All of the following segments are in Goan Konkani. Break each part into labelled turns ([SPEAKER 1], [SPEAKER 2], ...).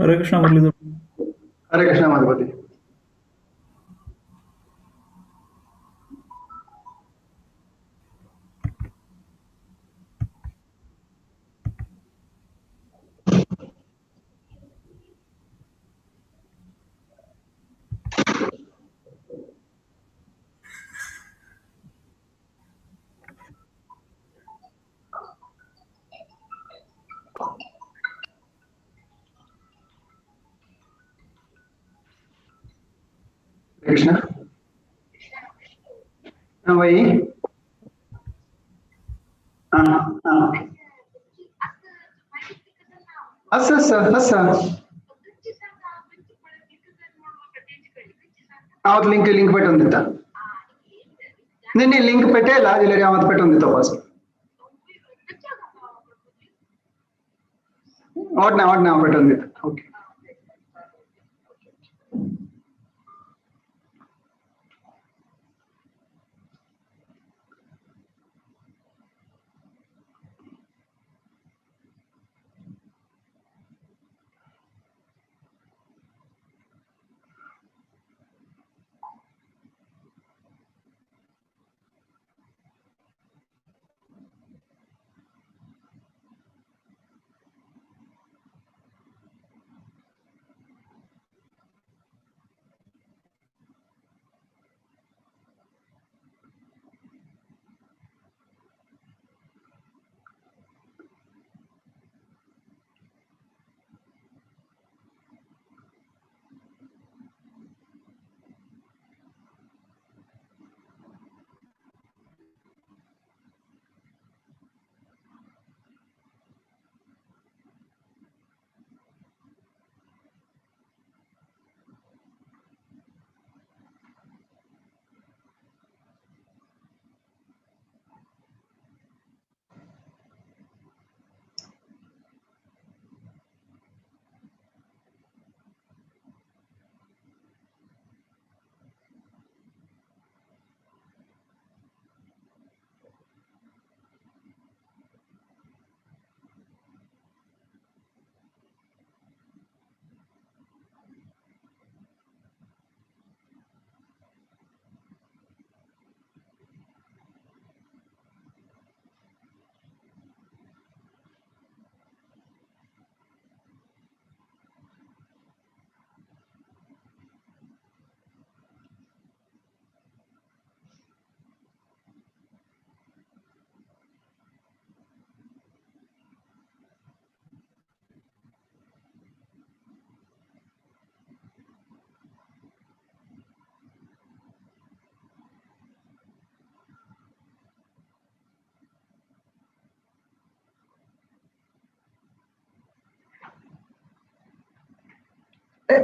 [SPEAKER 1] Hare Krishna Muralidhar.
[SPEAKER 2] Hare Krishna Madhupati. Krishna. हाँ भाई। हाँ हाँ असं असं असं हांव लिंक लिंक पेटोवन दिता. नाही नाही लिंक पेटयला जाल्यार हांव पेटोवन दिता बस. ओट ना ओट ना हांव पेटोवन दिता. ओके.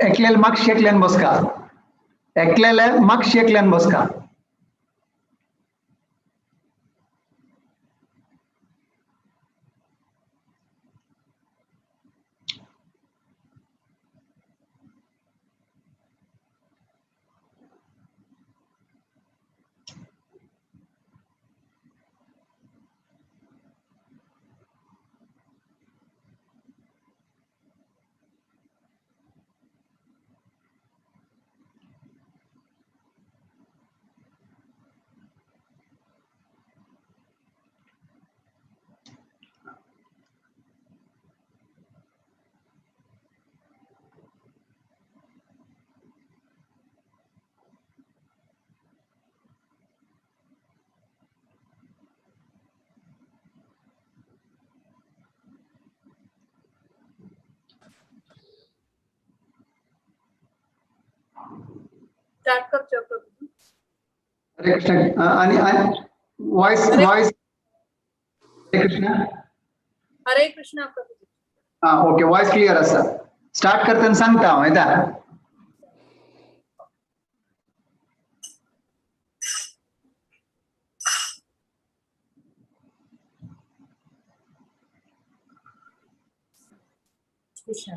[SPEAKER 2] एकल्याला मागशी एकल्यान बसका, एकल्याला मागशी एकल्यान बसका.
[SPEAKER 3] स्टार्ट करचो प्रभु.
[SPEAKER 2] हरे कृष्ण. आणि वॉइस वॉइस. हरे कृष्ण.
[SPEAKER 3] हरे कृष्ण प्रभु.
[SPEAKER 2] हा ओके, वॉइस क्लियर आसा. स्टार्ट करतना सांगता हांव येता.
[SPEAKER 3] कृष्ण.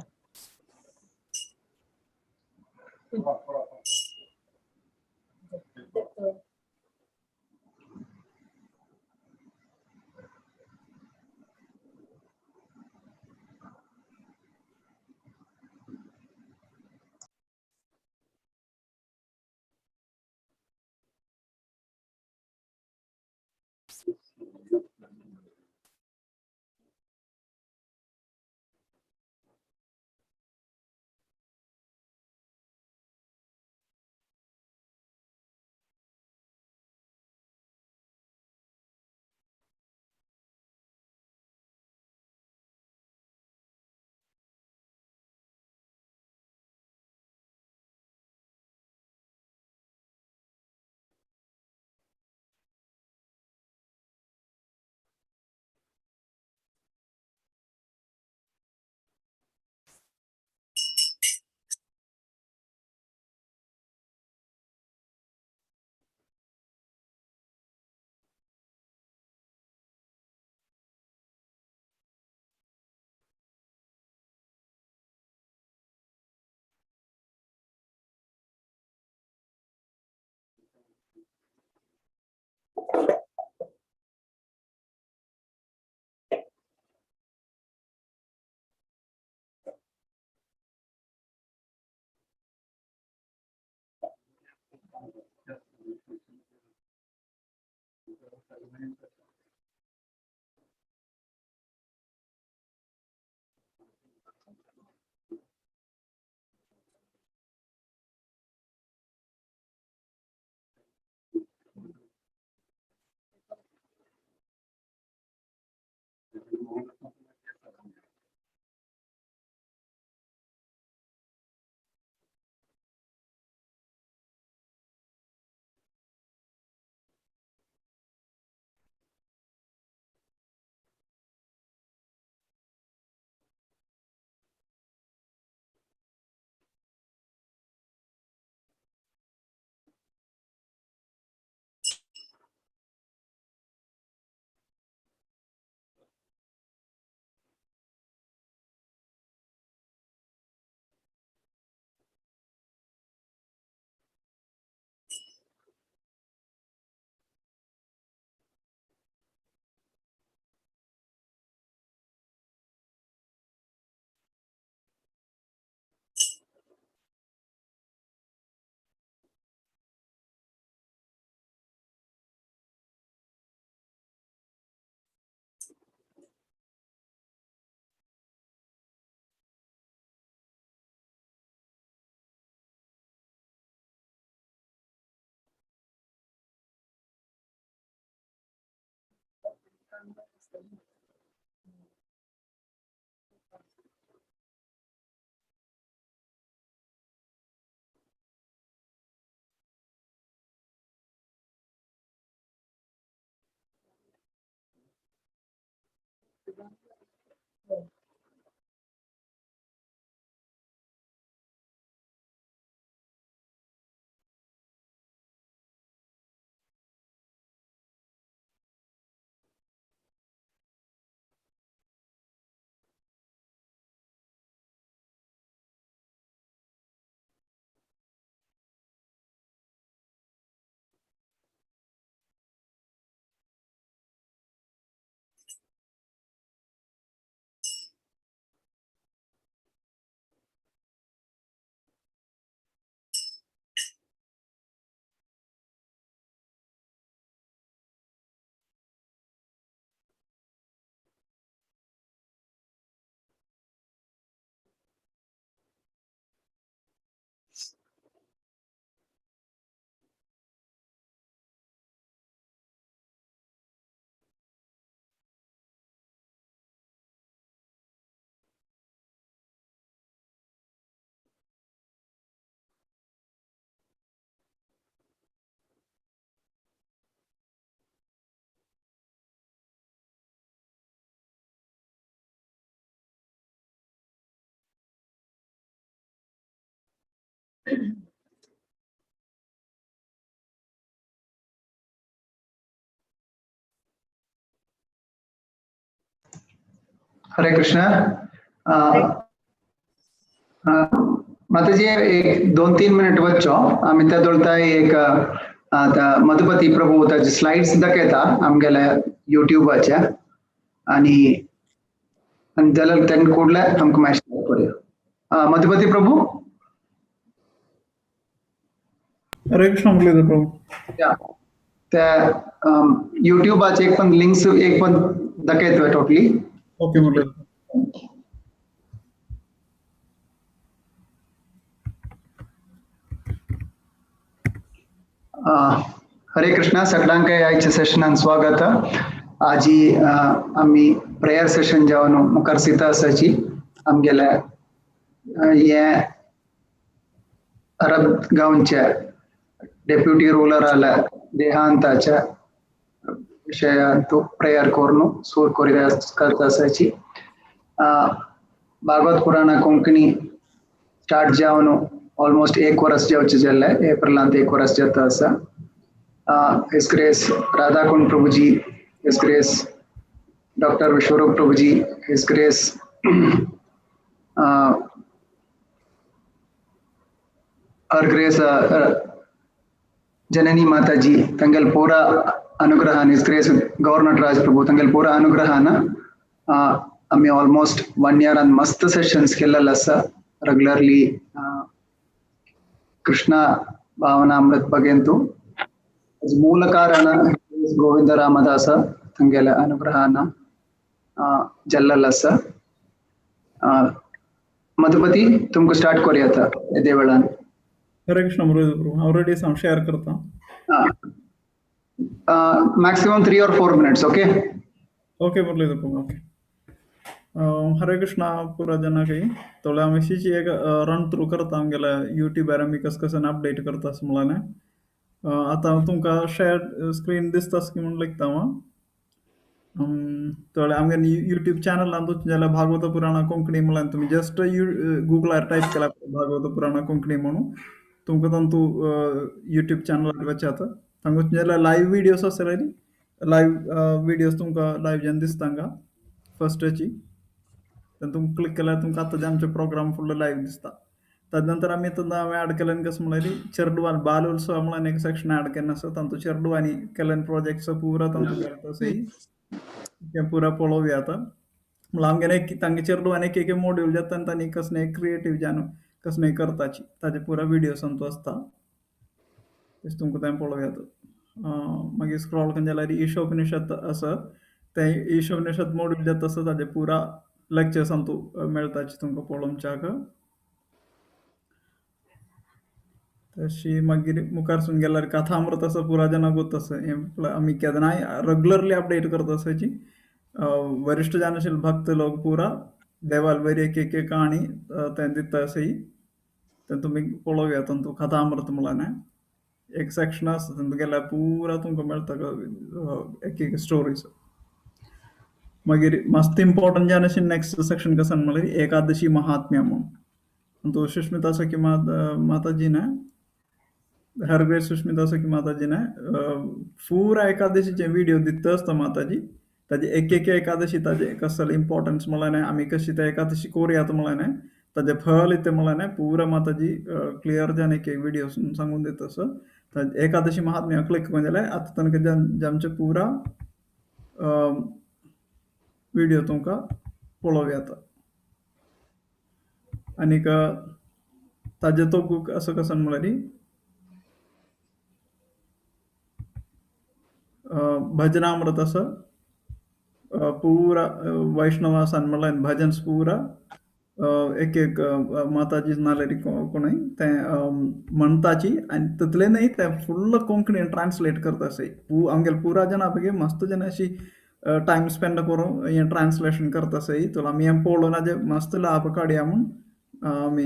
[SPEAKER 2] हरे कृष्ण। माताजी एक 2-3 मिनिट वच्चो आमी त्या दोळताय एक मधुपती प्रभू ताचे स्लाइड्स दाखयता आमगेल्या युट्यूबाच्या आनी जाल्यार तांकां कोडले आमकां मातशें करूया। मधुपती प्रभू,
[SPEAKER 1] हरे कृष्ण मुरलीधर प्रभू।
[SPEAKER 2] त्या युट्यूबाचे एक पण लिंक्स एक पण दाखयता टोटली।
[SPEAKER 1] ओके मुरलीधर।
[SPEAKER 2] हरे कृष्णा। सगळ्यांक आयच्या सेशनान स्वागत। आजी आमी प्रेयर सेशन जावन मुखार सीता आसाची आमगेल्या हे अरब गांवच्या डेप्युटी रुलर आल्या देहांताच्या विशयांत प्रेयर करून सूर करीत करता आसाची। भागवत पुराणा कोंकणी स्टार्ट जावन ऑलमोस्ट 1 वर्स जावचें जाल्लें, एप्रिलांत 1 वर्स जाता आसा। His Grace Radhakund Prabhuji, His Grace Doctor Vishwarup Prabhuji, His Grace Her Grace Janani Mataji ತಂಗೆಲ್ ಪೂರ ಅನುಗ್ರಹ, his grace governor Raj Prabhu ತಂಗೆಲ್ ಪೂರ ಅನುಗ್ರಹನ ಆಮಿ ಆಲ್ಮೋಸ್ಟ್ 1 ಇಯರ್ ಅಂದ್ ಮಸ್ತ್ ಸೆಷನ್ಸ್ केलेलं आसा रेಗ್ಯುಲರ್ಲಿ ಕೃಷ್ಣ ಭಾವನಾಮೃತ ಬಗೆಂತು. ಮೂಲ ಕಾರಣ ಗೋವಿಂದ ರಾಮದಾಸ ತಂಗೆಲ ಅನುಗ್ರಹನ ಜಲ್ಲಲ್ಲಸ. मधुपती तुमको स्टार्ट करूया आता येदे वेळान।
[SPEAKER 1] हरे कृष्ण मुरलीधर प्रभू, ऑलरेडी हांव शेअर करता।
[SPEAKER 2] Maximum 3 or 4 minutes. Okay
[SPEAKER 1] okay Muralidhar Prabhu. Okay Hare Krishna पुरा जनाकय। थोड्या आमी अशीच एक रन थ्रू करता आमगेल्या युट्यूबार आमी कस कसन अपडेट करता अशें म्हणलें। आतां तुमकां शेअर स्क्रीन दिसता की म्हूण लिखता हांव। थोडे आमगे युट्यूब चॅनलान वचून जाल्यार भागवत पुराणा कोंकणी म्हणल्यार तुमी जस्ट गुगलार टायप केला भागवत पुराणा कोंकणी म्हणून तुमकां तांतू युट्यूब चॅनलार वचात। हांगा वचून जाल्यार लायव्ह विडियोज आसतले, लायव्ह विडियोज तुमकां लायव्ह जेन्ना दिसता हांगा फर्स्टाची, तेन्ना तुमकां क्लिक केल्यार तुमकां आतां आमचे प्रोग्राम फुडलो लायव्ह दिसता। तद नंतर आमी तेन्ना हांवें ऍड केल्यान कसं म्हणल्यार चेरडुवान बालोत्सव म्हणून एक सेक्शन ऍड केल्लें आसा, तांतू चेरडुवांनी केल्यान प्रोजेक्ट्स पुरा तांतू करता आसाय तें पुरा पळोवया आतां। म्हणल्यार आमगेलें एक तांगे चेरडुवान एक एक मॉड्यूल जाता आनी तांणी कसलें क्रिएटीव जावन कसलें करताची ताजे पुरा विडियोज तांतू आसता, तेच तुमकां तें पळोवया आतां। मागीर स्क्रॉल करून जाल्यार ईशोपनिषद आसा, तें ईशोपनिषद मॉड्यूल जाता आसा ताजे पुरा लेक्चर्स तांतू मेळटाचे तुमकां पळोवच्याक। तशी मागीर मुखार सून गेल्यार कथामृत आसा, पुरा जाणांक गोत आसा हें आमी केन्नाय रेगुलरली अपडेट करता आसाची। वरिश्ठ जानशील भक्त लोक पुरा देवाल बरी एक एक कहाणी तें दिता आसाय, तें तुमी पळोवया तांतू कथामृत म्हणल्यार एक सेक्शन आसा, तातूंत गेल्यार पुरा तुमकां मेळटा एक एक स्टोरीज। मागीर मस्त इम्पॉर्टंट जे आसा नेक्स्ट सेक्शन कसं म्हणल्यार एकादशी महात्म्य म्हणून. तो सुष्मिता सखी माताजीने, हर ग्रेस सुष्मिता सखी माताजीने पुरा एकादशीचे व्हिडिओ दिता आसता माताजी. ताजे एक एक एकादशी ताजे कसले इम्पॉर्टन्स म्हणल्यार न्हय, आमी कशी त्या एकादशी करुया म्हणल्यार न्हय, ताजे फल इतें म्हणल्यार न्हय, पुरा माताजी क्लियर जावन एक एक व्हिडिओ सांगून दिता आसा. एकादशी महात्म्य क्लिक करून जाल्यार आतां तांकां आमचे पुरा व्हिडिओ तुमकां पळोवया येता. आनीक ताजे तो बूक असो कसो म्हणल्यार भजनामृत आसा, पुरा वैष्णवासान म्हणल्यार भजन्स पुरा एक एक माताजी नाल्यार कोणूय तें म्हणटाची आनी तितलें न्हय तें फुल्ल कोंकणीन ट्रान्सलेट करता आसा. आमगेले पुरा जाणा पैकी मस्त जाण अशी टायम स्पेंड करून हें ट्रान्सलेशन करता आसा. तुला आमी हें पळोवन हाजें मस्त लाभ काडया म्हूण आमी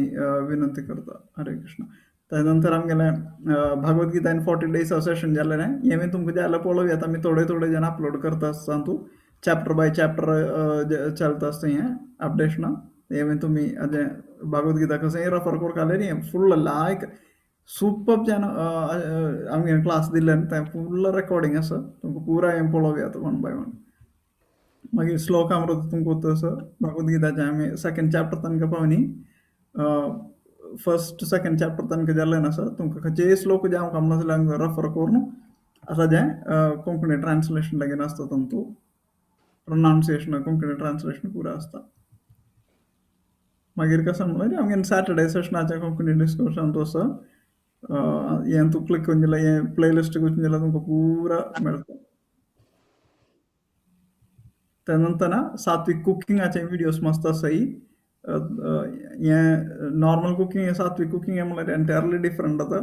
[SPEAKER 1] विनंती करता. हरे कृष्ण. ताजे नंतर आमगेलें भगवद्गीता इन 40 days session जालें न्हय, हें तुमकां जाल्यार पळोवया. आमी थोडे थोडे जाण अपलोड करता आसता तूं चॅप्टर बाय चॅप्टर चलता आसता हें अपडेशन. हें तुमी हाजें भगवद्गीता कशें रेफर करून घालें न्ही, फुल्ल लायक सुपर जाण आमगे क्लास दिल्लें तें फुल्ल रेकॉर्डिंग आसा, तुमकां पुरा हें पळोवया वन बाय वन. मागीर श्लोकामृत तुमकां आसा भगवद्गीताचें आमी सेकंड चॅप्टर तांकां पावनी, फर्स्ट सेकंड चॅप्टर तांकां जाल्लें आसा. तुमकां खंयचेय श्लोक जे आमकां नासल्यार रेफर करून आतां जें कोंकणी ट्रान्सलेशन लागीं आसता तातूंत प्रोनाउन्सिएशन कोंकणी ट्रान्सलेशन पुरा आसता. मागीर कसं म्हणल्यार आमगे सॅटर्डे सेशनाचें कोंकणी डिस्कशन आसा. हें तूं क्लिक करून जाल्यार हें प्लेलिस्ट वचून जाल्यार तुमकां पुरा मेळटा. त्या नंतर सात्विक कुकिंगाचे व्हिडियोज मस्त आसाय. हें नॉर्मल कुकिंग सात्विक कुकिंग म्हणल्यार एंटायरली डिफरंट आतां.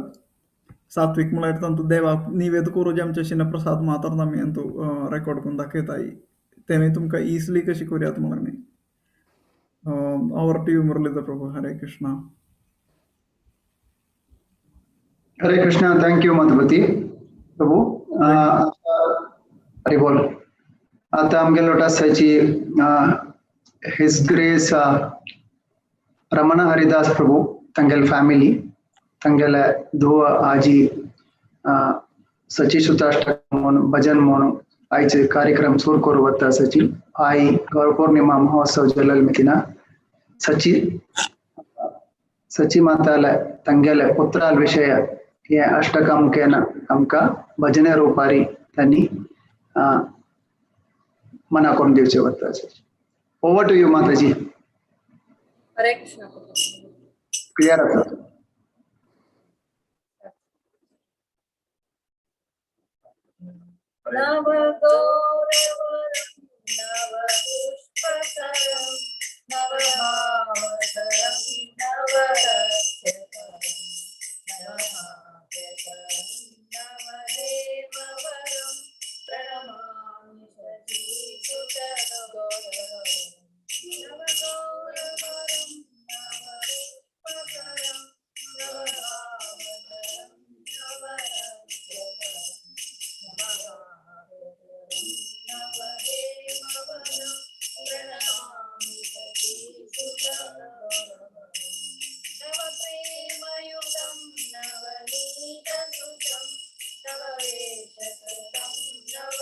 [SPEAKER 1] सात्विक म्हणल्यार तातूंत देवाक निवेद करूं जे आमचे शिन प्रसाद मात्र आमी तातूंत रेकॉर्ड करून दाखयताय, तें तुमकां इजिली कशी करुयात म्हणल्यार न्ही. Over to you Muralidhar Prabhu. Hare Krishna.
[SPEAKER 2] Hare Krishna. Thank you Madhupati Prabhu. Hari बोल. आता आमगे लोटासाची his grace Ramana Haridas Prabhu तांगेले फॅमिली तांगेले धुव आजी सची सुताष्टक म्हणून भजन म्हणून आयचे कार्यक्रम सुरू करू वता. सची आई गौर पौर्णिमा महोत्सव जलल मितिना सची सची माताले तांगेले पुत्राल विषय हे अष्टका मुखेन आमकां भजने रुपारी त्यांनी मना करून दिवचे वता. Over to you Mataji.
[SPEAKER 3] Hare Krishna.
[SPEAKER 2] Clear आसा.
[SPEAKER 3] नव गौरवरं नव पुष्पकरं नव भावकरं नव रक्षकरं नवभाग्यकरं नव देववरं प्रणमामि शचीसुतगौरवं. नव गौरवरं नव पुष्पकरं नव भावकरं नव रक्षकरं नवदेववरं प्रणमामि शचीसुतगौरवं. नवप्रेमयुतं नवनीतसुतं नववेशकृतं नव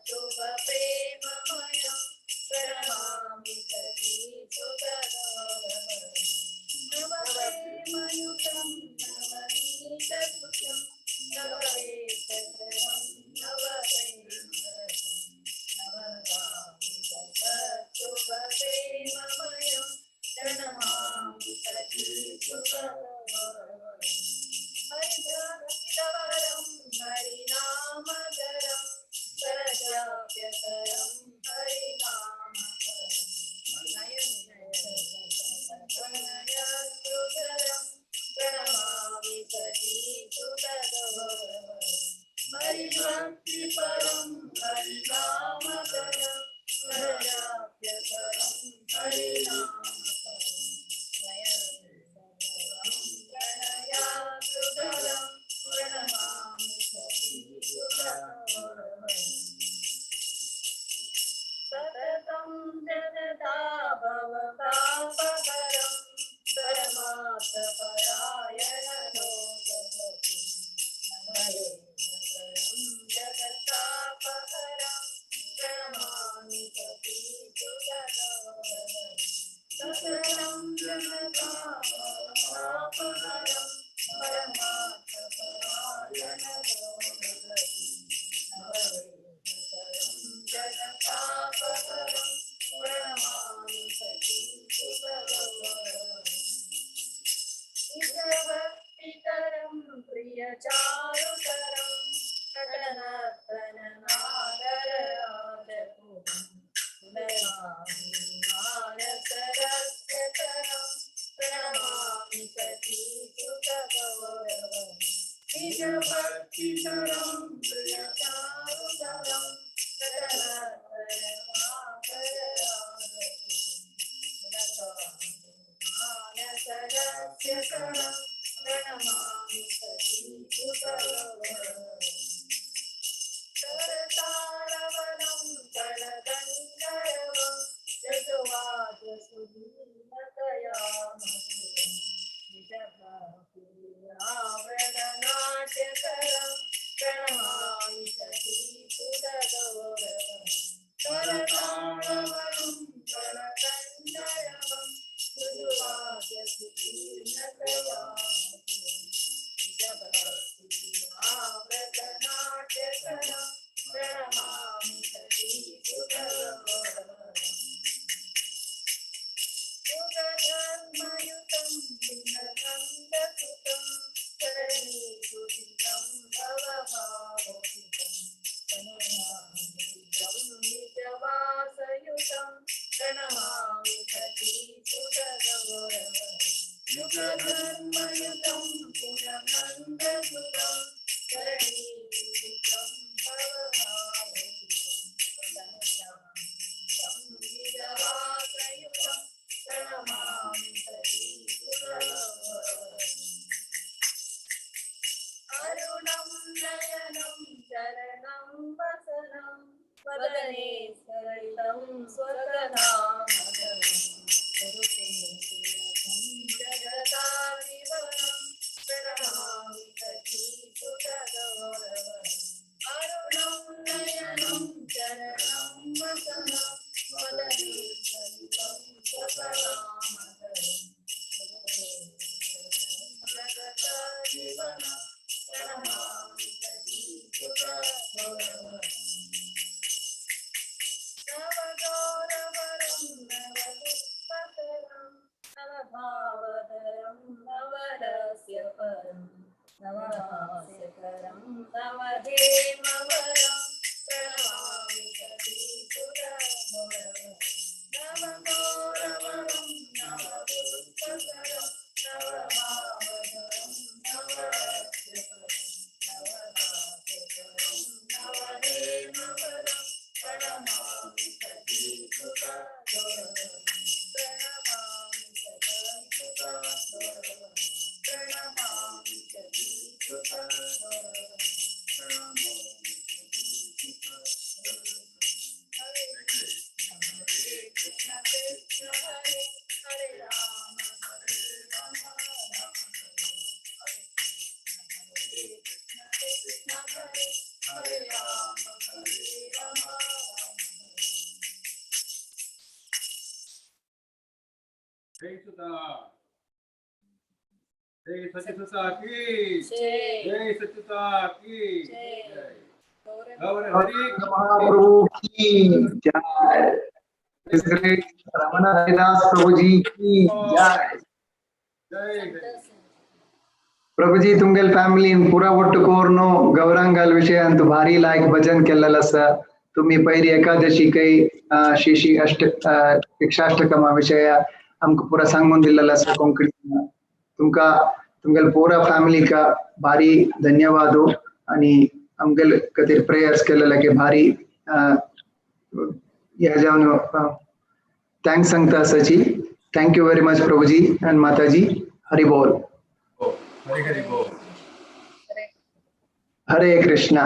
[SPEAKER 3] शुभप्रेममयं प्रणमामि शचीसुतगौरवं. नवप्रेमयुतं नवनीतसुतं नववेशकृतं नवप्रेमरसं नवगामितसुभप्रेममयं प्रणमामि शचीसुतगौरवं. हरिभक्तवरं हरिनामधरं सरजाप्यकरं हरिनामकरं नयनयनयाश्रुधरं प्रणमामि शचीसुतगौरवं. हरिभक्तिपरं हरिनामकरं सरजाप्यकरं हरिनामकरं नयनसकरं प्रणयाश्रुधरं प्रणमामि शचीसुतगौरवं. तापहरं प्रणमामि सतीसुतगौरवम्। निजभक्तिकरं प्रियचारुतरं नटनर्तननादरराजपुरं प्रणमामि मानसरस्यकरं प्रणमामि सतीसुतगौरवम्। निजभक्तिकरं प्रियचारुतरं नटनर्तननादरराजपुरं मानसरस्यकरं प्रणमामि सतीसुतगौरवम्। करताळवनं कळकण्डरवं यशोवाजसुदीनतया मधुरं निजभाकुरावृतनाट्यकरं प्रणमामि सतीसुतगौरवम्। करताळवनं कळकण्डरवं मृदुवाद्यसुदीनतया मधुरं निजभक्तिरावृतनाट्यकरं प्रणमामि सतीसुतगौरवम्। युगधर्मयुतं विननन्दसुतं शरणीसुधितं भवभावोहितं तनुनामिदं निजवासयुतं प्रणमामि सतीसुतगौरवम्। युगधर्मयुतं पुननन्दसुतं शरणीसुधितं भवभावोहितं तनुनामिदं निजवासयुतं प्रणमामि सतीसुतगौरवम्। अरुणं नयनं चरणं वसनं वदने सरितं स्वकनामदनं कुरुते सुरतं जगतादिवनं प्रणमामि सतीसुतगौरवम्। अरुणं नयनं चरणं वसनं वदने सरितं स्वकनामदनं कुरुते सुरतं जगतादिवनं प्रणमामि सतीसुतगौरवम्। नवगौरवरं नवपुष्पकरं नवभावधरं नवरस्यपरं नवहास्यकरं नवहेमवरं प्रणमामि सतीसुतगौरवम्। नवगौरवरं नवपुष्पकरं नवभावधरं नवरस्यपरं नवहास्यकरं नवहेमवरं प्रणमामि सतीसुतगौरवम्। प्रणमामि सतीसुतगौरवम्। प्रणमामि सतीसुतगौरवम्। प्रणमामि सतीसुतगौरवम्। हरे कृष्ण हरे कृष्ण कृष्ण हरे हरे राम हरे राम राम राम हरे हरे कृष्ण कृष्ण हरे हरे राम हरे राम राम हरे।
[SPEAKER 4] जय सुता, जय सचिता की
[SPEAKER 3] जय।
[SPEAKER 4] जय सचिता की
[SPEAKER 3] जय।
[SPEAKER 4] जय।
[SPEAKER 3] गौर
[SPEAKER 4] गौर हरि
[SPEAKER 2] महाप्रभु की जय। His Grace Ramana Haridas Prabhu ji की जय।
[SPEAKER 4] जय हरि।
[SPEAKER 2] प्रभुजी तुमगेल फॅमिली पुरा ಒಟ್ಟು ಕೋರ್ನು ಗೌರಾಂಗಲ್ ವಿಷಯ ಅಂತೂ ಭಾರಿ ಲಾಯ್ಕ್ ಭಜನ್ ಕೆಲ್ಲಲ್ಲ ಸರ್. तुम्ही पहिली एकादशी काही श्री श्री अष्ट शिक्षाष्टकम विषय आमकां पुरा सांगून दिलेला आसा कोंकणी. तुमका तुमगेल पुरा फॅमिलीका भारी धन्यवाद आणि आमगेल खातीर प्रेयर्स केलेले की भारी ह्या जावन thanks सांगता आसाची. Thank you very much Prabhuji and Mataji. Hari बोल.
[SPEAKER 4] हरी हरी बोल.
[SPEAKER 2] हरे कृष्णा.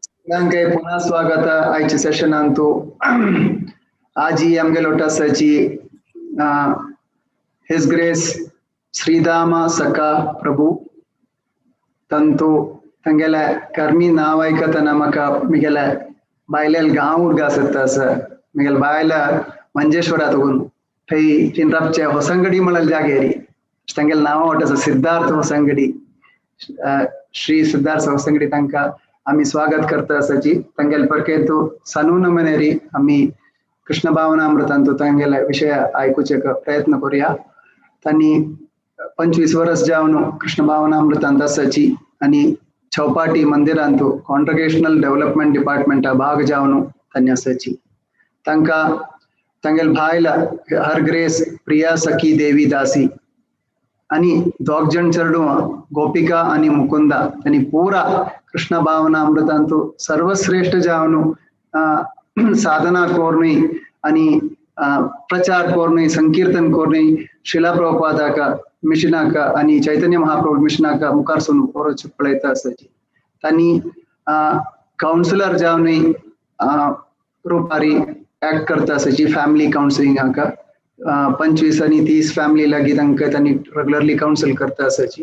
[SPEAKER 2] सगळ्यांक पुन्हा स्वागत आयच्या सेशनांतू. आजी आमगेलो आसाची his grace Sridama सखा प्रभु ತಂತು ತಂಗೆಲೆ ಕರ್ಮಿ ನಾವೈಕತ ನಮಕ ಮಿಗೆಲೆ ಬಾಯ್ಲೆಲ್ गांव उडगा सर मिगेल बायला मंजेश्वरा तगून थंय चिंद्रापचे होसंगडी म्हणल जागेरी तांगेले नांव वाटत सिद्धार्थ होसंगडी श्री सिद्धार्थ होसंगडी तांकां आमी स्वागत करता आसाची. तांगेले परकेंतू सनू नमनेरी आमी कृष्ण भावनामृतांतु तांगेले विषय आयकुचे प्रयत्न करूया. तांणी 25 वर्स जावन कृष्ण भावनामृतांत आसाची आनी चौपाटी मंदिरांतु कॉन्ग्रेगेशनल डेव्हलपमेंट डिपार्टमेंटा भाग जावन तांणी आसाची. तांकां तांगेले भायला हर ग्रेस प्रिया सखी देवी दासी आणि दोग जण चेडूं गोपिका आणि मुकुंदा आणि पूरा कृष्ण भावना अमृतांतु सर्वश्रेष्ठ जावन साधना कोरणी आणि प्रचार कोरणी संकीर्तन कोरणी शिला प्रभुपादाक मिशनाक आणि चैतन्य महाप्रभु मिशनाक मुखारसून कोरोच पळयता आसाची. तांणी कावन्सिलर जावन रुपारी ऍक्ट करता आसाची फॅमिली कावन्सिलिंगाक. 25 आणि 30 फॅमिली लागीं तांकां तांणी रेगुलरली कावन्सिल करता आसाची.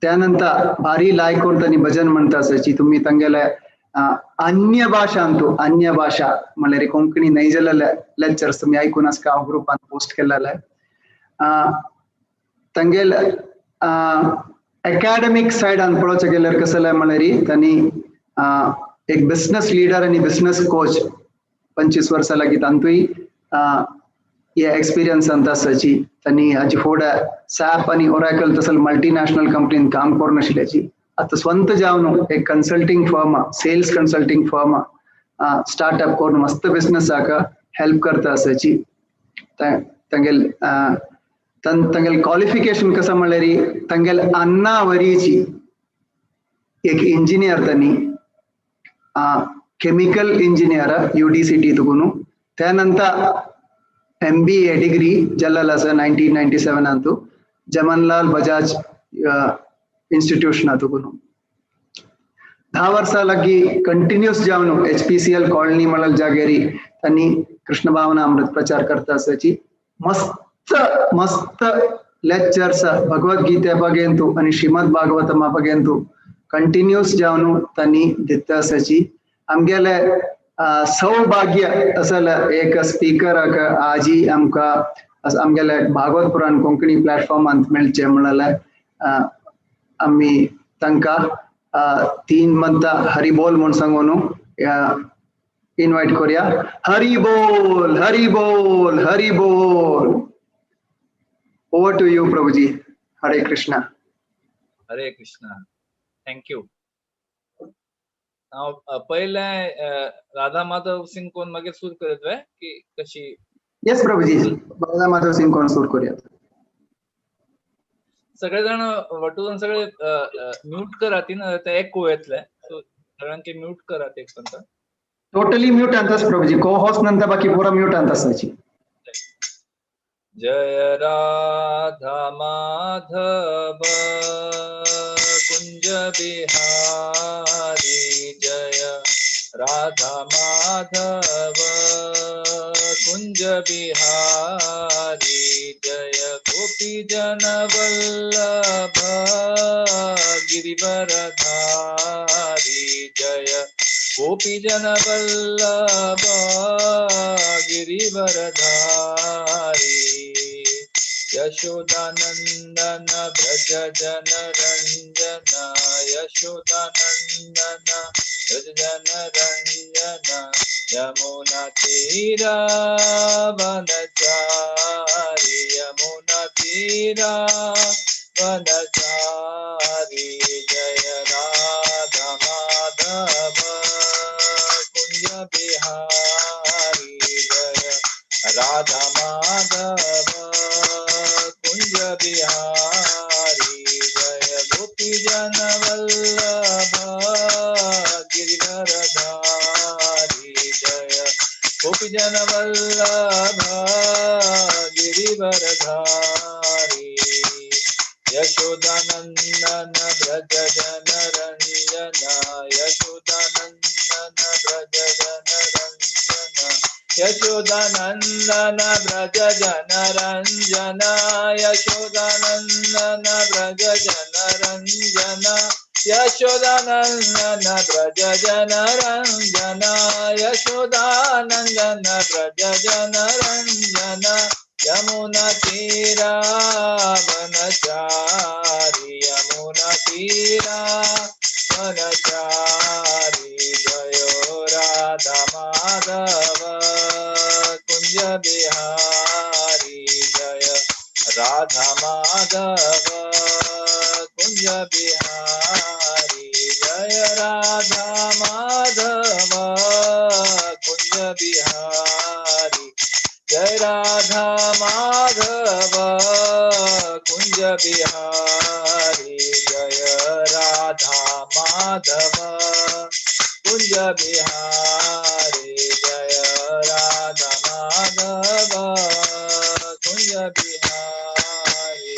[SPEAKER 2] त्यानंतर भारी लायक करून तांणी भजन म्हणता आसाची. तुमी तांगेले अन्य भाषांतु अन्य भाषा म्हणल्यार कोंकणी न्हय जाल्ले लेक्चर्स तुमी आयकून आसका हांव ग्रुपान पोस्ट केलेले. तांगेले एकाडेमीक सायडान पळोवचें गेल्यार कसलें म्हणल्यार तांणी एक बिझनस लिडर आनी बिझनस कोच 25 वर्सां लागीं तांतूय हे एक्सपिरियन्स आसाची. तांणी हाजी फुडें सॅप आनी ओरॅकल तसले मल्टीनॅशनल कंपनीन काम करून आशिल्ल्याची. आतां स्वंत जावन एक consulting firm sales consulting firm startup करून मस्त बिझनसाक हेल्प करता आसाची. तांगेले तांगेले क्वॉलिफिकेशन कसं म्हणल्यार तांगेले अन्ना वरीची एक इंजिनियर तांणी केमिकल इंजिनियर UDCT तुकून त्यानंतर MBA degree जाल्लेलो आसा 1997 अंतु जमनलाल बजाज इन्स्टिट्यूशन तुकून. 10 वर्सां लागीं कंटिन्यूस जावन HPCL colony म्हणल्यार जागेरी तांणी कृष्ण भावना अमृत प्रचार करता आसाची. मस्त मस्त लेक्चर्स भगवद्गीते बगेंतु आनी श्रीमद भागवतमा बगेंतु कंटिन्यूस जावन तांणी दिता आसाची. आमगेले सौभाग्य असल एक स्पीकराक आजी आमकां आमगेले भागवत पुराण कोंकणी प्लॅटफॉर्मांत मेळचें म्हणल्यार आमी तांकां 3 मंता हरी बोल म्हूण सांगून इनवायट करूया. हरी बोल हरी बोल हरी बोल. Over to you Prabhuji. Hare Krishna.
[SPEAKER 5] Hare Krishna. Thank you. हांव पयलें राधा माधव सिंग कोण मागीर सुरू करीत वे की कशी?
[SPEAKER 2] येस प्रभुजी, राधा माधव सिंग कोण सुरू करूया.
[SPEAKER 5] सगळे जण वटून सगळे म्यूट करात ना, ते एको येतले. सो सगळ्यांके म्यूट करात एक संत.
[SPEAKER 2] टोटली म्यूट अंतस प्रभुजी, को होस्ट नंतर बाकी पूरा म्यूट अंतस.
[SPEAKER 5] जय राधा माधव कुंज बिहारी जय राधा माधव कुंज बिहारी जय गोपी जन वल्लभ गिरिवरधारी जय गोपी जन वल्लभ गिरिवरधारी यशोदानंदन भ्रज जन रंजन यशोदानंदन भ्रज जन रंजन यमुना तीरा वनचारी यमुना तीरा वनचारी जय राधा माधव कुंज बिहारी जय राधा माधव कुंज बिहारी जय गोपी जन वल्लभ गिरिवरधारी जय गोपी जन वल्लभ गिरिवरधारी यशोदानंदन ब्रज जन रंजन यशोदानंदन ब्रज जन रंजन यशोदानंदन ब्रज जन रंजन यशोदानंदन ब्रज जन रंजन यशोदानंदन ब्रज जन रंजन यशोदानंदन ब्रज जन रंजन यमुना तीरा वनचारी यमुना तीरा वनचारी जय राधा माधव राधा माधव कुंज बिहारी जय राधा माधव कुंज बिहारी जय राधा माधव कुंज बिहारी जय राधा माधव कुंज बिहारी जय राधा माधव कुंज बिहारी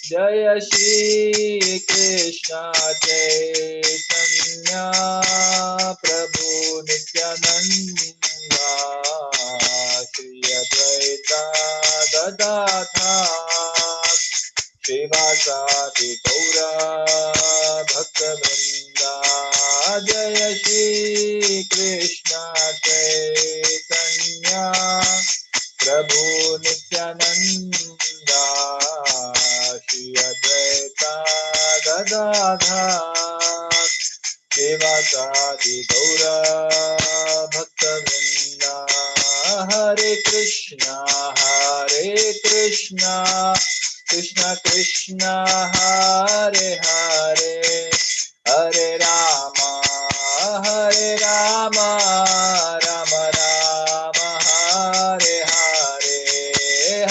[SPEAKER 5] जय श्री कृष्ण चैतन्य प्रभु नित्यानंद श्री अद्वैता गदाधर श्रीवासादि गौर भक्तवृंदा जय श्री कृष्ण चैतन्य प्रभु नित्यानंद श्री अद्वैता गदाधर श्रीवासादि गौर भक्तवृंदा हरे कृष्णा कृष्ण कृष्ण हरे हरे हरे राम राम राम हरे हरे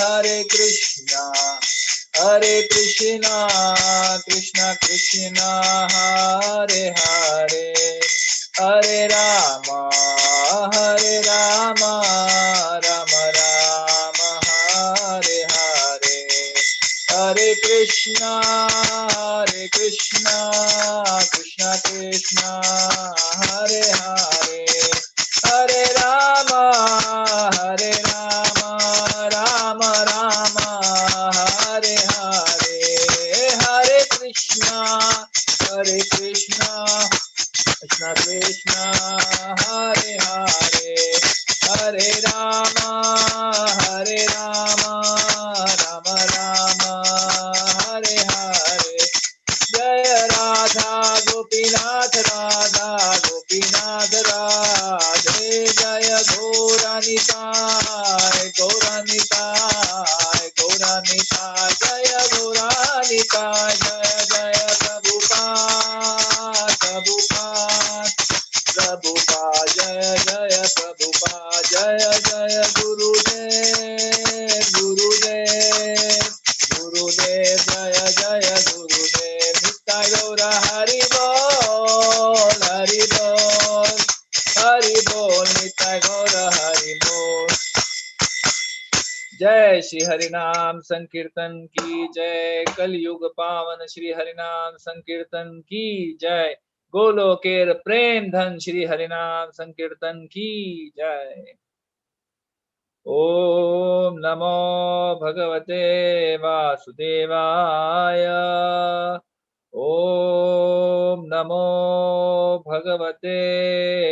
[SPEAKER 5] हरे कृष्णा कृष्ण कृष्ण हरे हरे हरे राम राम राम हरे हरे हरे कृष्णा कृष्ण कृष्ण हरे हरे हरे राम राम राम हरे हरे हरे कृष्णा कृष्ण कृष्ण हरे हरे हरे राम राम राम हरे हरे जय राधा गोपीनाथ राधे जय गौरानिताय गौरानिताय गौरानिताय जय गौरानिताय जय जय प्रभुपाद प्रभुपाद प्रभुपाद जय जय प्रभुपाद जय जय गुरुदेव गुरुदेव गुरुदेव जय जय गुरुदेव निताय गौर हरि बोल हरि बोल हरि बोल निताय गौर हरि बोल। जय श्री हरिनाम संकीर्तन की जय। कलयुग पावन श्री हरिनाम संकीर्तन की जय। गोलोकेर प्रेम धन श्री हरिनाम संकीर्तन की जय। ओम नमो भगवते वासुदेवाय। ओम नमो भगवते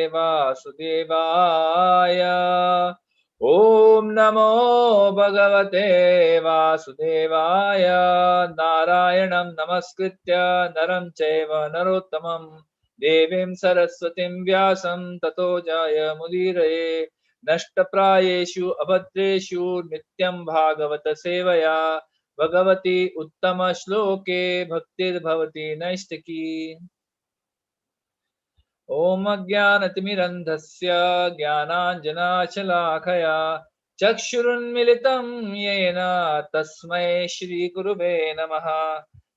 [SPEAKER 5] वासुदेवाय। ओम नमो भगवते वासुदेवाय। नारायणं नमस्कृत्य नरं चैव नरोत्तमं देवीं सरस्वतीं व्यासं ततो जयमुदीरये। नष्टप्रायेषु अभद्रेषु नित्यं भागवत सेवया भगवती उत्तम श्लोके भक्तिर्भवति नैष्टिकी। ओम अज्ञानतिमिरन्धस्य ज्ञानाञ्जनाशलाकया चक्षुरुन्मिलितं येन तस्मै श्रीगुरुवे नमः।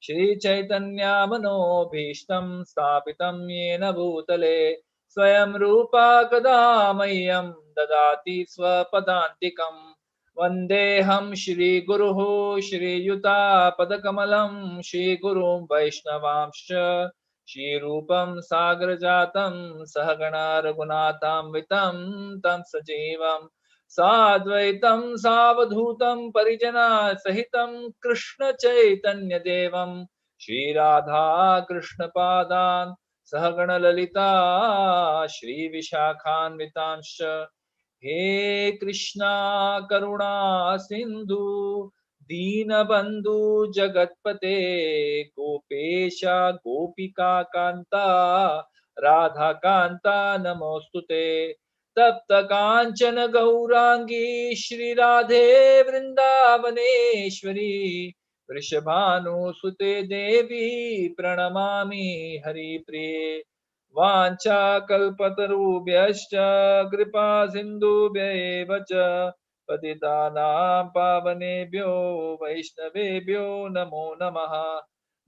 [SPEAKER 5] श्रीचैतन्यामनोभीष्टं स्थापितं येन भूतले स्वयं रूपा कदा मह्यं ददाति स्वपदान्तिकं। वन्देऽहं श्रीगुरुः श्रीयुतापदकमलं श्रीगुरुं वैष्णवांश्च श्रीरूपं सागरजातं सहगणा रघुनाथान्वितं तं सजीवं साद्वैतं सावधूतं परिजना सहितं कृष्ण चैतन्यदेवं श्रीराधा कृष्णपादान् सहगण ललिता श्रीविशाखान्वितांश्च। हे कृष्णा करुणा सिंधु दीनबंधु जगतपते गोपेशा गोपिका कांता राधा कांता नमोस्तुते। तप्त कांचन गौरांगी श्री राधे वृंदावनेश्वरी वृषभानुसुते देवी प्रणमामि हरिप्रिये। वाञ्छाकल्पतरुभ्यश्च कृपा सिन्धुभ्य एव च पतितानां पावनेभ्यो वैष्णवेभ्यो नमो नमः।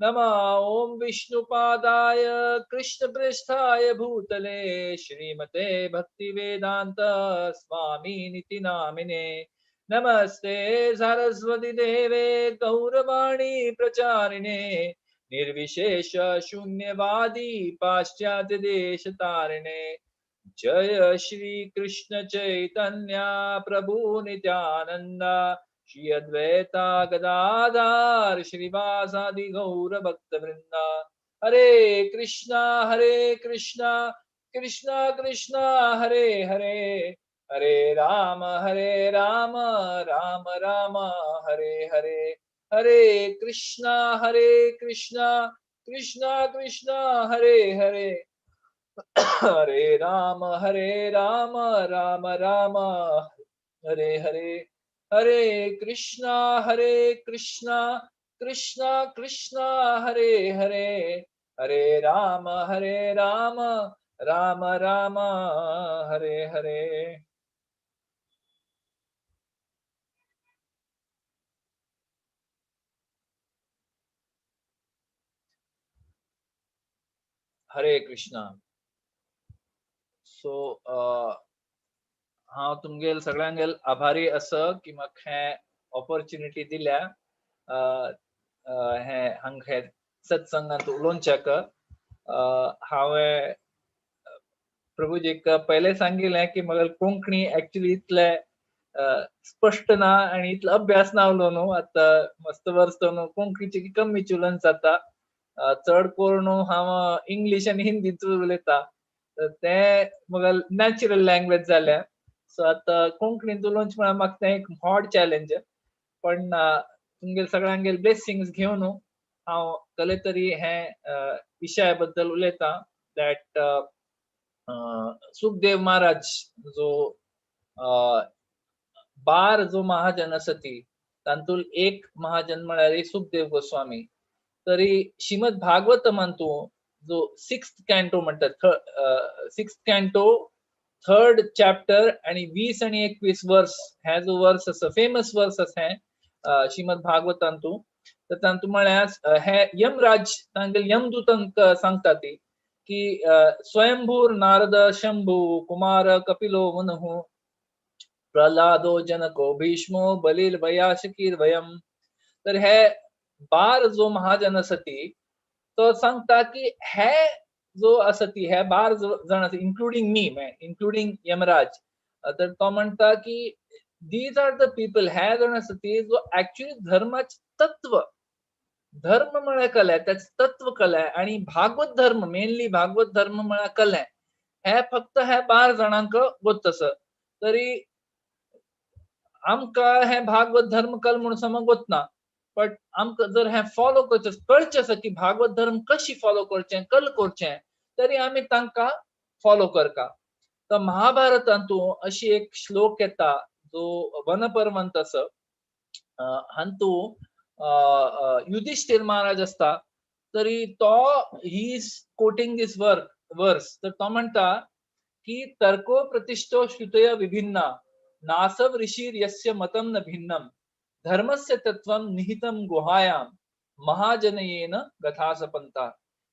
[SPEAKER 5] नमः ॐ विष्णुपादाय कृष्णपृष्ठाय भूतले श्रीमते भक्तिवेदान्त स्वामिनिति नामिने। नमस्ते सरस्वती देवे गौरवाणी प्रचारिणे निर्विशेष शून्यवादी पाश्चात्य देश तारिणे। जय श्री कृष्ण चैतन्य प्रभु नित्यानंद श्री अद्वैता गदाधर श्रीवासादि गौर भक्त वृंद। हरे कृष्णा कृष्णा कृष्णा हरे हरे, हरे राम राम राम हरे हरे। हरे कृष्णा कृष्णा कृष्णा हरे हरे, हरे राम राम राम हरे हरे। हरे कृष्णा कृष्णा कृष्णा हरे हरे, हरे राम राम राम हरे हरे। हरे कृष्णा। सो हांव तुमगेल सगळ्यांगेल आभारी आसा की म्हाका हें ऑपॉर्च्युनिटी दिल्या हें हांगा हे सत्संगांत उलोवच्याक। हांवें प्रभुजीक पयलें सांगिल्लें की म्हाका कोंकणी एक्चुअली इतले स्पश्ट ना आनी इतलो अभ्यास ना उलो न्हू, आतां मस्त वर्स न्हू कोंकणीची कमी उलोवन जाता, चड करून हांव इंग्लीश आनी हिंदीच उलयता, तें म्हाका नॅचरल लँग्वेज जाल्या। सो आतां कोंकणींत उलोवचें म्हळ्यार म्हाका तें एक व्हड चॅलेंज, पण तुमगेले सगळ्यांगेले ब्लेसिंग्स घेवन हांव कले तरी हें विशया बद्दल उलयतां that Sukhdev Maharaj जो बार जो महाजन आसा ती तातूंत एक महाजन म्हळ्यार सुखदेव गोस्वामी। तरी श्रीमद भागवतमांतू जो सिक्स्थ कॅन्टो म्हणटात, सिक्स्थ कॅन्टो थर्ड चॅप्टर आणि 20 आणि 21 वर्स, हे जो वर्स आसा फेमस वर्स आसा हें श्रीमद भागवतांतू, तर तातूंत म्हळ्यार हे यमराज तांगेले यमदूतांक सांगता ती की स्वयंभूर नारद शंभू कुमार कपिलो मुनुहु प्रल्हादो जनको भीष्मो बलिल वयाशकीर वयम। तर हे बार जो महाजन आसा ती तो सांगता की हे जो आसा ती हे बार जाण आसा इन्क्लुडींग मी इन्क्लुडींग यमराज, तर तो म्हणटा की these are the people हे जाण आसा ती जो एक्चुअली धर्माचे तत्व, धर्म म्हळ्यार कला, त्याच तत्व कला आणि भागवत धर्म मेनली भागवत धर्म म्हळ्यार कला, हे फक्त हे बार जाणांक गोत आसा। तरी आमकां हे भागवत धर्म कल म्हणून समज गोतना, बट आमकां जर हें फॉलो करचें कळचें आसा की भागवत धर्म कशी फॉलो करचें कल करचें तरी आमी तांकां फॉलो करता। तर महाभारतांतू अशी एक श्लोक येता जो वनपर्वंत आसा, हातूंत युधिष्ठिर महाराज आसता तरी तो he is quoting this verse. तर तो म्हणटा की तर्को प्रतिष्ठो श्रुतय विभिन्ना नासव ऋषिर यस्य मतम न भिन्नम धर्मस्य तत्वं निहितं गुहायां महाजनयेन गथासपंता।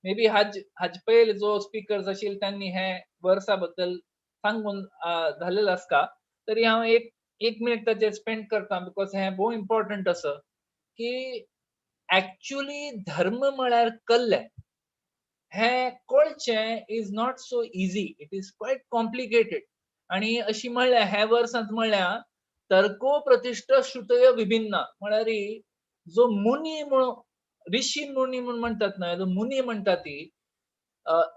[SPEAKER 5] मे बी हाज पयल जो स्पीकर्स आशिल्ले त्यांनी हे वर्सा बद्दल सांगून झालेलं आसता, तरी हांव एक मिनिट ताचेर स्पेंड करता because हें भोव इम्पॉर्टंट आसा की एक्चुअली धर्म म्हळ्यार कल्लें हें कळचें is not so easy, it is quite complicated. आनी अशी म्हळ्यार ह्या वर्सांत म्हळ्यार तर्को प्रतिष्ठा श्रुतय विभिन्न म्हळ्यार जो मुनी म्हणून ऋषी मुनी म्हूण म्हणटात न्हय, जो मुनी म्हणटा ती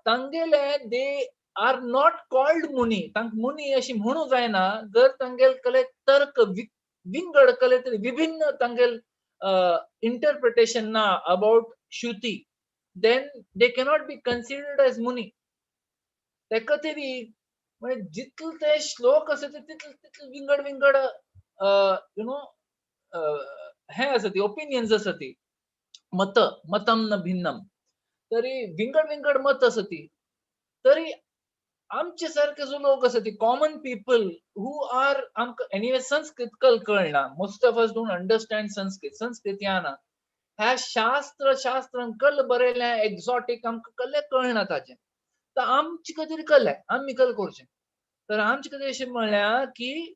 [SPEAKER 5] तांगेले they are not called मुनी, तांकां मुनी अशी म्हणू जायना जर तांगेले कले तर्क विंगड कले तरी विभिन्न तांगेले इंटरप्रिटेशन ना about Shruti, then they cannot be considered as Muni. ताका तरी म्हणजे जितले ते श्लोक आसा ते तितले तितले विंगड विंगड you know हे आसा ती ओपिनियन्स आसा ती, मत मतम न भिन्नम, तरी विंगड विंगड मत आसा ती. तरी आमचे सारके जो लोक आसा ती कॉमन पीपल who are, आमकां एनिवे संस्कृत कल कळना, most of us don't understand Sanskrit, Sanskrit येना, ह्या शास्त्र शास्त्रान कल बरयलें एक्झॉटीक आमकां कल्ले कळना ताचें. तर आमचे खातीर कल्लें आमी कल करचें. तर आमचे खातीर अशें म्हणल्यार की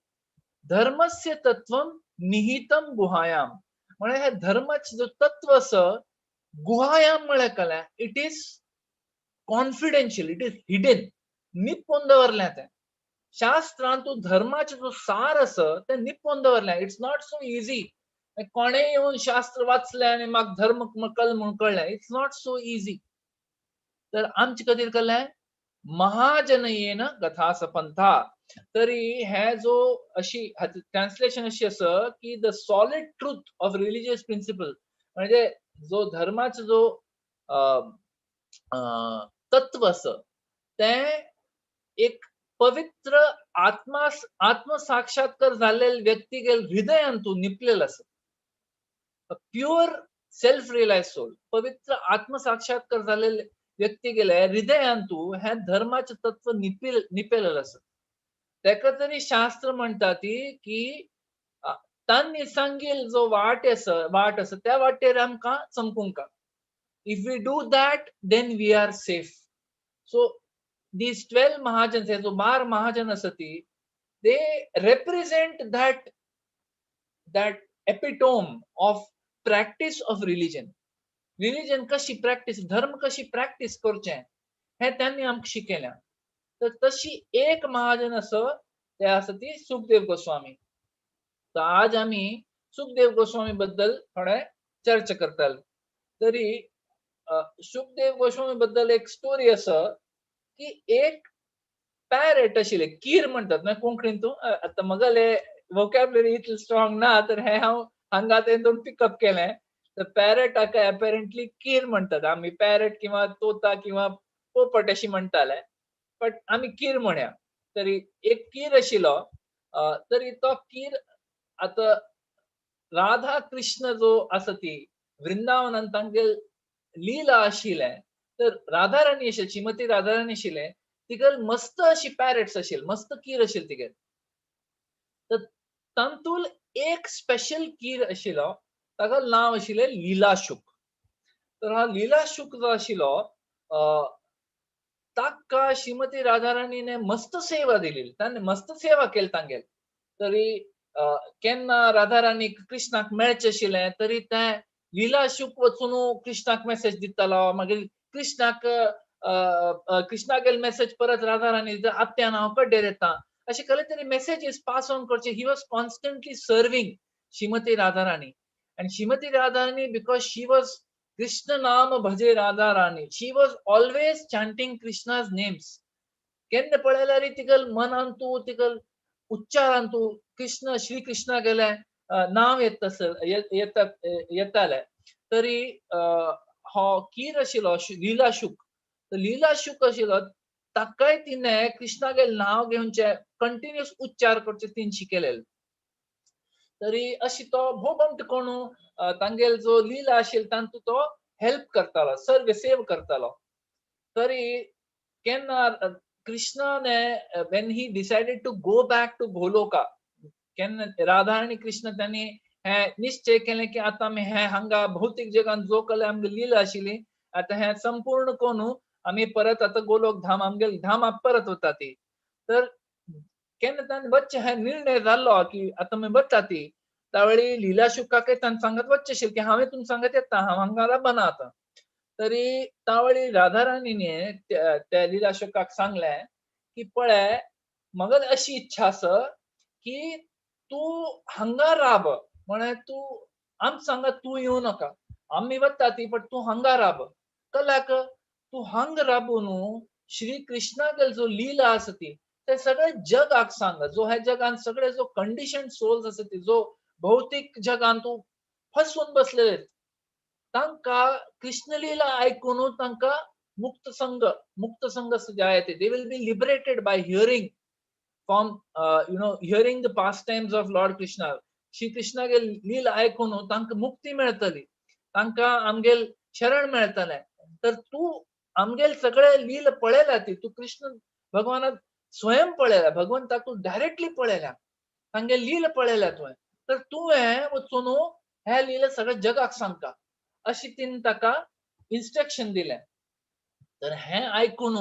[SPEAKER 5] धर्मस्य तत्वम निहितम गुहायाम, म्हळ्यार हे धर्माचें जो तत्व आसा गुहायाम म्हळ्यार कलें it is confidential, it is hidden, निपून दवरलें तें शास्त्रान. तूं धर्माचें जो सार आसा तें निपून दवरलें. It's not so easy कोणें येवन शास्त्र वाचलें आनी म्हाका धर्म कल म्हूण कळ्ळें, it's not so easy. तर आमचे खातीर कळ्ळें महाजनयेन गथा सपंथा. तरी हे जो अशी ट्रान्सलेशन अशी आसा की the solid truth of religious principle, म्हणजे जो धर्माचो जो तत्व आसा तें एक पवित्र आत्मा आत्मसाक्षात्कार जाल्ले व्यक्तीगेल हृदयान तूं निपलेल आसा, प्युअर सेल्फ रियलायज सोल, पवित्र आत्मसाक्षात्कार जाल्ले व्यक्तीगेले हृदयान तूं हें धर्माचें तत्व निपेलेलें आसा. तेका तरी शास्त्र म्हणटा ती की तांणी सांगील जो वाट आसा वाट आसा त्या वाटेर आमकां चमकूंक. If we do that then we are safe. So these 12 Mahajans, हे जो 12 महाजन आसा ती, they represent that that epitome of practice of religion. Religion कशी प्रॅक्टीस, धर्म कशी प्रॅक्टीस करचें हें त्यांनी आमकां शिकयलें. तर तशी एक महाजन आसा ते आसा ती सुखदेव गोस्वामी. तर आज आमी सुखदेव गोस्वामी बद्दल थोडे चर्चा करताले. तरी सुखदेव गोस्वामी बद्दल एक स्टोरी आसा की एक पॅरेट आशिल्लें, कीर म्हणटात न्हय कोंकणीन तूं, आतां म्हगेले वोकॅबलरी इतली स्ट्रॉंग ना तर हें हांव हांगा तें पिकअप केलें. तर पॅरेटाका एपेरंटली कीर म्हणटात, आमी पॅरेट किंवा तोता किंवा पोपट अशी म्हणटाले, बट आमी कीर म्हणया. तरी एक कीर आशिल्लो, तरी तो कीर आतां राधा कृष्ण जो आसा ती वृंदावनान तांगेल लीला आशिल्लें, तर राधा राणी आशिल्ली, श्रीमती राधा राणी आशिल्लें, तिगेल मस्त अशी पॅरेट्स आशिल्ले, मस्त कीर आशिल्ले तिगेल. तर तातूंत एक स्पेशल कीर आशिल्लो, ताका नांव आशिल्लें लीलाशुक. तर हा लीलाशुक जो आशिल्लो ताका श्रीमती राधाराणीने मस्त सेवा दिली, ताणें मस्त सेवा केली तांगेल. तरी केन्ना राधाराणी कृष्णाक मेळचें आशिल्लें तरी तें लीलाशुक वचून कृष्णाक मेसेज दितालो, मागीर कृष्णाक कृष्णागेल मेसेज परत राधाराणी आत्यान हांव कड्डेर येता, अशें कसले तरी मेसेजीस पास ऑन करचे. He was constantly serving Shrimati Radharani. And Shrimati Radharani, because she was Krishna नाम भजे Radha Rani, she was always chanting Krishna's names. केन्ना पळयल्यार तिगल मनान तूं तिगल उच्चारान तूं कृष्ण श्री कृष्णा गेले नांव येता येताले. तरी हो कीर आशिल्लो लीलाशुक, लीलाशुक आशिल्लो ताकाय तिणें कृष्णागेल नांव घेवचें कंटिन्युअस उच्चार करचे तिणें शिकयलें. तरी अशी तो भोव कोणू तांगेल जो लीला आशिल्ली तांतू तो हेल्प करतालो, सर्व सेव करतालो. तरी केन्ना कृष्णाने when he decided to go back to Goloka, केन्ना राधा आनी कृष्ण तांणी हे निश्चय केलें की आतां आमी हे हांगा भौतीक जगान जो कले आमगे लीला आशिल्ली आतां हें संपूर्ण कोणू आमी परत आतां गोलोक धाम आमगेल धामाक परत वता ती. तर केन्ना तांणी वच्चें हे निर्णय जाल्लो की आतां आमी वता ती, त्यावेळी लीलाशुकाकय तांणी सांगत वच्चें आशिल्लें की हांवें तुमकां सांगत येता, हांव हांगा राबना आतां. तरी त्यावेळी राधाराणीने त्या लीलाशुकाक सांगलें की पळय म्हाका अशी इच्छा आसा की तूं हांगा राब, म्हळ्यार तूं आमकां सांगा तूं येवं नाका, आमी वता ती पण तूं हांगा राब. कलाक तूं हांगा राबून श्री कृष्णागेल जो लीला आसा ती ते सगळे जगाक सांग, जो ह्या जगान सगळे जो कंडिशन सोल्स आसा ती जो भौतीक जगान तूं फसून बसलेले तांकां कृष्णलीला आयकून तांकां मुक्त संग जायते, they will be liberated by hearing from you know hearing the pastimes of Lord Krishna. Shri कृष्णागे लीला आयकून तांकां मुक्ती मेळटली, तांकां आमगेल शरण मेळटलें. तर तूं आमगेल सगळे लीला पळयला ती तूं कृष्ण भगवानाक स्वयं पळयला, भगवंताक तूं डायरेक्टली पळयला, तांगे लीला पळयल्या तुवें, तर तुवें वचून हे लीला सगळ्या जगाक सांगता अशी तिन ताका इन्स्ट्रक्शन दिलें. तर हें आयकून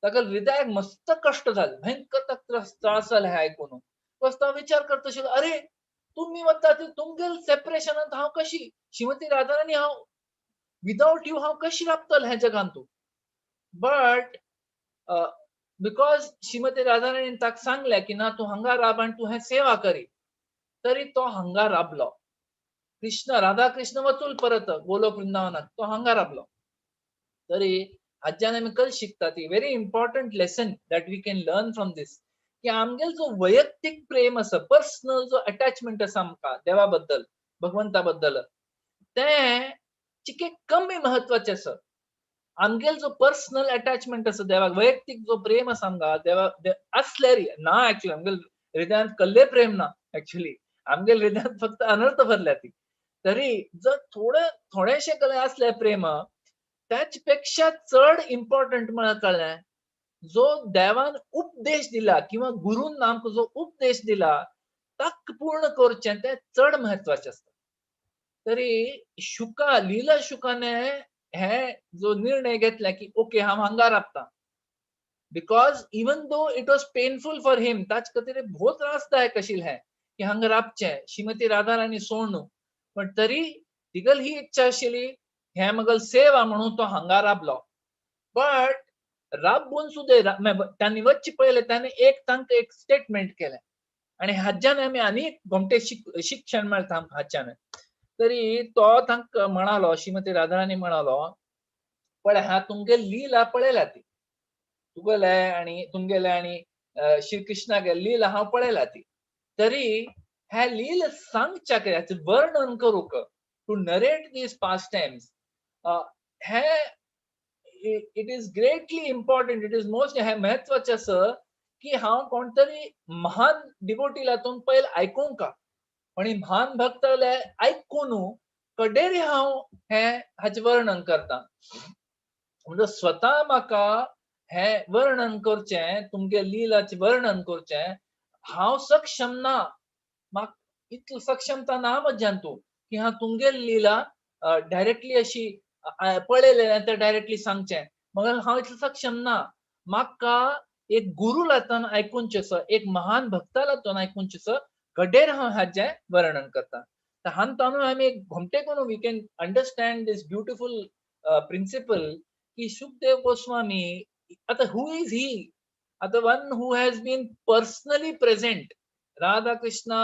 [SPEAKER 5] ताका हृदयाक मस्त कश्ट जाले, भयंकर ताका त्रास जाले हें आयकून. बस तो विचार करता आशिल्लो, अरे तुमी वता ती तुमगेल सेपरेशनांत हांव कशी, श्रीमती राधाराणी हांव विदाउट you हांव कशी राबतलें ह्या जगांत तूं. बट because श्रीमती राधाराणीन ताका सांगलें की ना तूं हांगा राब आनी तूं हें सेवा करी, तरी तो हांगा राबलो. कृष्ण राधा कृष्ण वचूल परत गोलोक वृंदावनाक, तो हांगा राबलो. तरी हाज्यान आमी कल शिकता ती very important lesson that we can learn from this, की आमगेल जो वैयक्तीक प्रेम आसा, पर्सनल जो अटॅचमेंट आसा आमकां देवा बद्दल, भगवंता बद्दल, तें चिके कमी म्हत्वाचें आसा. आमगेल जो पर्सनल अटॅचमेंट आसा देवाक, वैयक्तीक जो प्रेम आसा आमकां देवा आसल्यार ना, एक्चुअली आमगेल हृदयांत कसलें प्रेम ना, एक्चुअली आमगेल हृदयांत फक्त अनर्थ भरल्या ती. तरी जर थोडे थोडेशें कडेन आसलें प्रेम, त्याच पेक्षा चड इम्पॉर्टंट म्हळ्यार कळ्ळें जो देवान उपदेश दिला किंवा गुरून आमकां जो उपदेश दिला ताका पूर्ण करचें तें चड म्हत्वाचें आसता. तरी शुका लीला शुकाने हे जो निर्णय घेतला की ओके हांव हांगा राबता, because even though it was painful for him, ताचे खातीर भोव त्रासदायक आशिल्लें हें की हांगा राबचें श्रीमती राधाराणी सोडून, पण तरी तिगल ही इच्छा आशिल्ली हें मगल सेवा म्हणून तो हांगा राबलो. बट राबून सुद्दां तांणी वच्चे पयलें ताणें एक तांकां एक स्टेटमेंट केलें आनी हाज्यान आमी आनी गोमटे शिक्षण मेळटा आमकां हाच्यान. तरी तो तांकां म्हणालो, श्रीमती राधाराणी म्हणालो, पळय हा तुमगे लीला पळयला ती तुगेले आनी तुमगेले आनी श्री कृष्णागे लीला हांव पळयला ती, तरी ह्या लीला सांगच्या हाचें वर्णन करूंक, to narrate these past times, hey it is greatly important, it is most हें म्हत्वाचें आसा की हांव कोण तरी महान डिवोटी लातून पयलें आयकूंक आनी महान भक्ताले आयकून कडेरी हांव हें हाचें वर्णन करता. म्हणजे स्वता म्हाका हें वर्णन करचें, तुमगे लिलाचें वर्णन करचें हांव सक्षम ना, म्हाका इतली सक्षमता ना म्हज्यान तूं की हांव तुमगे लिला डायरेक्टली अशी पळयलें तें डायरेक्टली सांगचें, मगर हांव इतलें सक्षम ना. म्हाका एक गुरू लातान आयकुचें आसा, एक महान भक्ता लातून आयकुचें आसा, कडेर हांव हाचें वर्णन करता. तर हांतून आमी एक घोमटे करून we can understand this beautiful principle की शुकदेव गोस्वामी आतां who is ही, आतां one who has been personally present, Radha Krishna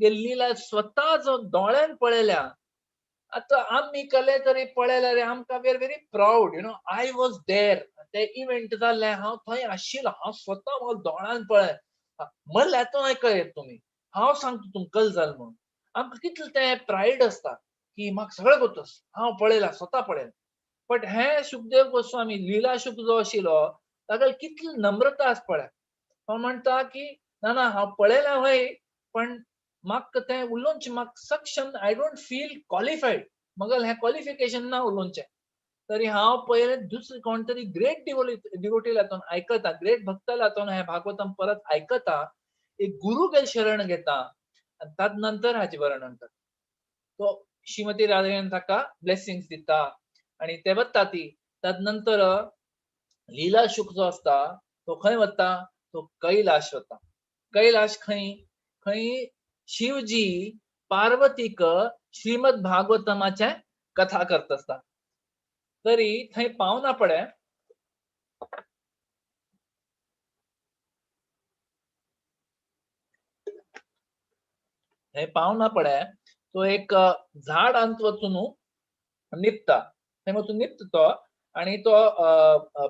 [SPEAKER 5] लीला स्वता जो दोळ्यान पळयल्या. आतां आमी कले तरी पळयल्यार आमकां we are very proud, you know I was there, ते इव्हेंट जाल्लें हांव थंय आशिल्लो, हांव स्वता म्हाका दोळ्यान पळय म्हणल्यार तो आयकय तुमी, हांव सांगता तुमकां कल जाल म्हणून. आमकां कितलें तें प्रायड आसता की म्हाका सगळें गोत आसा, हांव पळयलां, स्वता पळयलां. बट हे शुकदेव गोस्वामी लीला शुक जो आशिल्लो ताका कितली नम्रता आसा पळय. तो म्हणटा की ना ना हांव पळयलां व्हय, पण म्हाका तें उलोवचें म्हाका सक्षम, I don't feel qualified, मगल हें क्वॉलिफिकेशन ना उलोवचें. तरी हांव पयलें दुसरें कोण तरी ग्रेट डिवोटी लातून आयकता, ग्रेट भक्त लातून हें भागवतम परत आयकता, एक गुरु गेल शरण घेता आनी ताज नंतर हाचें वर्णन करता. तो श्रीमती राधाराणी ताका ब्लेसिंग्स दिता आनी ते वता ती. ताज नंतर लीला शुक जो आसता तो खंय वता, तो कैलाश वता. कैलाश खंय, खंय शिवजी पार्वतीक श्रीमद भागवतमाचे कथा करता आसता. तरी थंय पावना पडे थंय पावना पडे तो एक झाडांत वचून निपता, थंय वचून निपता तो आनी तो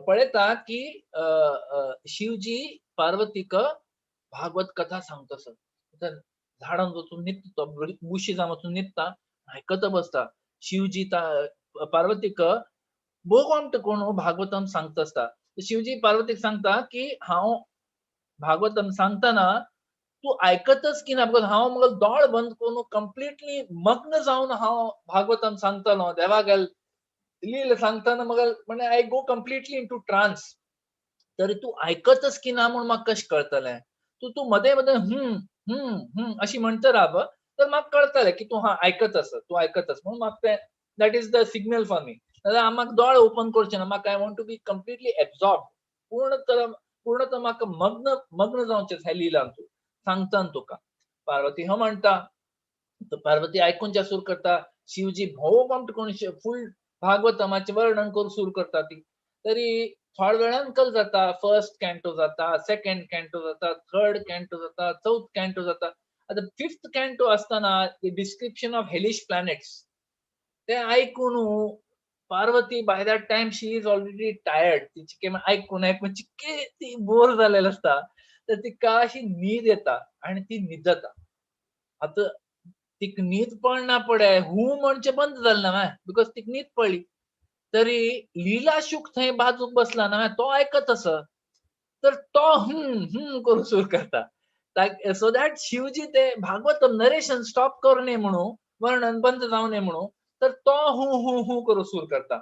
[SPEAKER 5] पळयता की शिवजी पार्वतीक भागवत कथा सांगता सर. झाडांत वचून निपता तो, बुशी जावन वचून निपता, आयकत बसता. शिवजी पार्वतीक भोगवंत कोण भागवतम सांगता आसता. शिवजी पार्वतीक सांगता की हांव भागवतम सांगतना तूं आयकतच की ना, because हांव म्हाका दोळ बंद करून कंप्लिटली मग्न जावन हांव भागवतम सांगतलो, देवागेल लील सांगतना म्हाका म्हणजे I go completely into trance. तरी तूं आयकतच की ना म्हूण म्हाका कशें कळटलें? तूं तूं मदें मदें हूं हूं हूं अशी म्हणत राव तर म्हाका कळटलें की तूं हा आयकत आसा, तूं आयकत आसा म्हणून म्हाका तें that is the signal for me. नाजाल्यार म्हाका दोळे ओपन करचे ना, म्हाका I want to be completely absorb, पूर्ण तर म्हाका मग्न मग्न जावचें ह्या लिलान तूं सांगता तुका. पार्वती ह म्हणटा, तर पार्वती आयकून सुरू करता. शिवजी भोव कमट कोण फूल भागवतमाचें वर्णन करूंक सुरू करता ती. तरी थोड्या वेळान कल जाता, फर्स्ट कॅन्टो जाता, सेकंड कॅन्टो जाता, थर्ड कॅन्टो जाता, चवथ कॅन्टो जाता. आतां फिफ्थ कॅन्टो आसतना डिस्क्रिप्शन ऑफ हेलिश प्लॅनेट्स ते आयकून Parvati by that time she is already tired. ती चिके आयकून आयकून चिके ती बोर जालेली आसता, तर तिका अशी न्हीद येता आनी ती न्हिदता. आतां तिका न्हीद पडना पडे हू म्हणचें बंद जालें ना because तिका न्हीद पडली. तरी लीलाशुक थंय बाजूक बसला ना, तो आयकत आसा, तर तो हूं हूं करूंक सुरू करता. सो that Shivji ते भागवतम नरेशन स्टॉप करूं नये म्हणून, वर्णन बंद जावं नये म्हणून, तर तो हूं हूं हूं करूंक सुरू करता.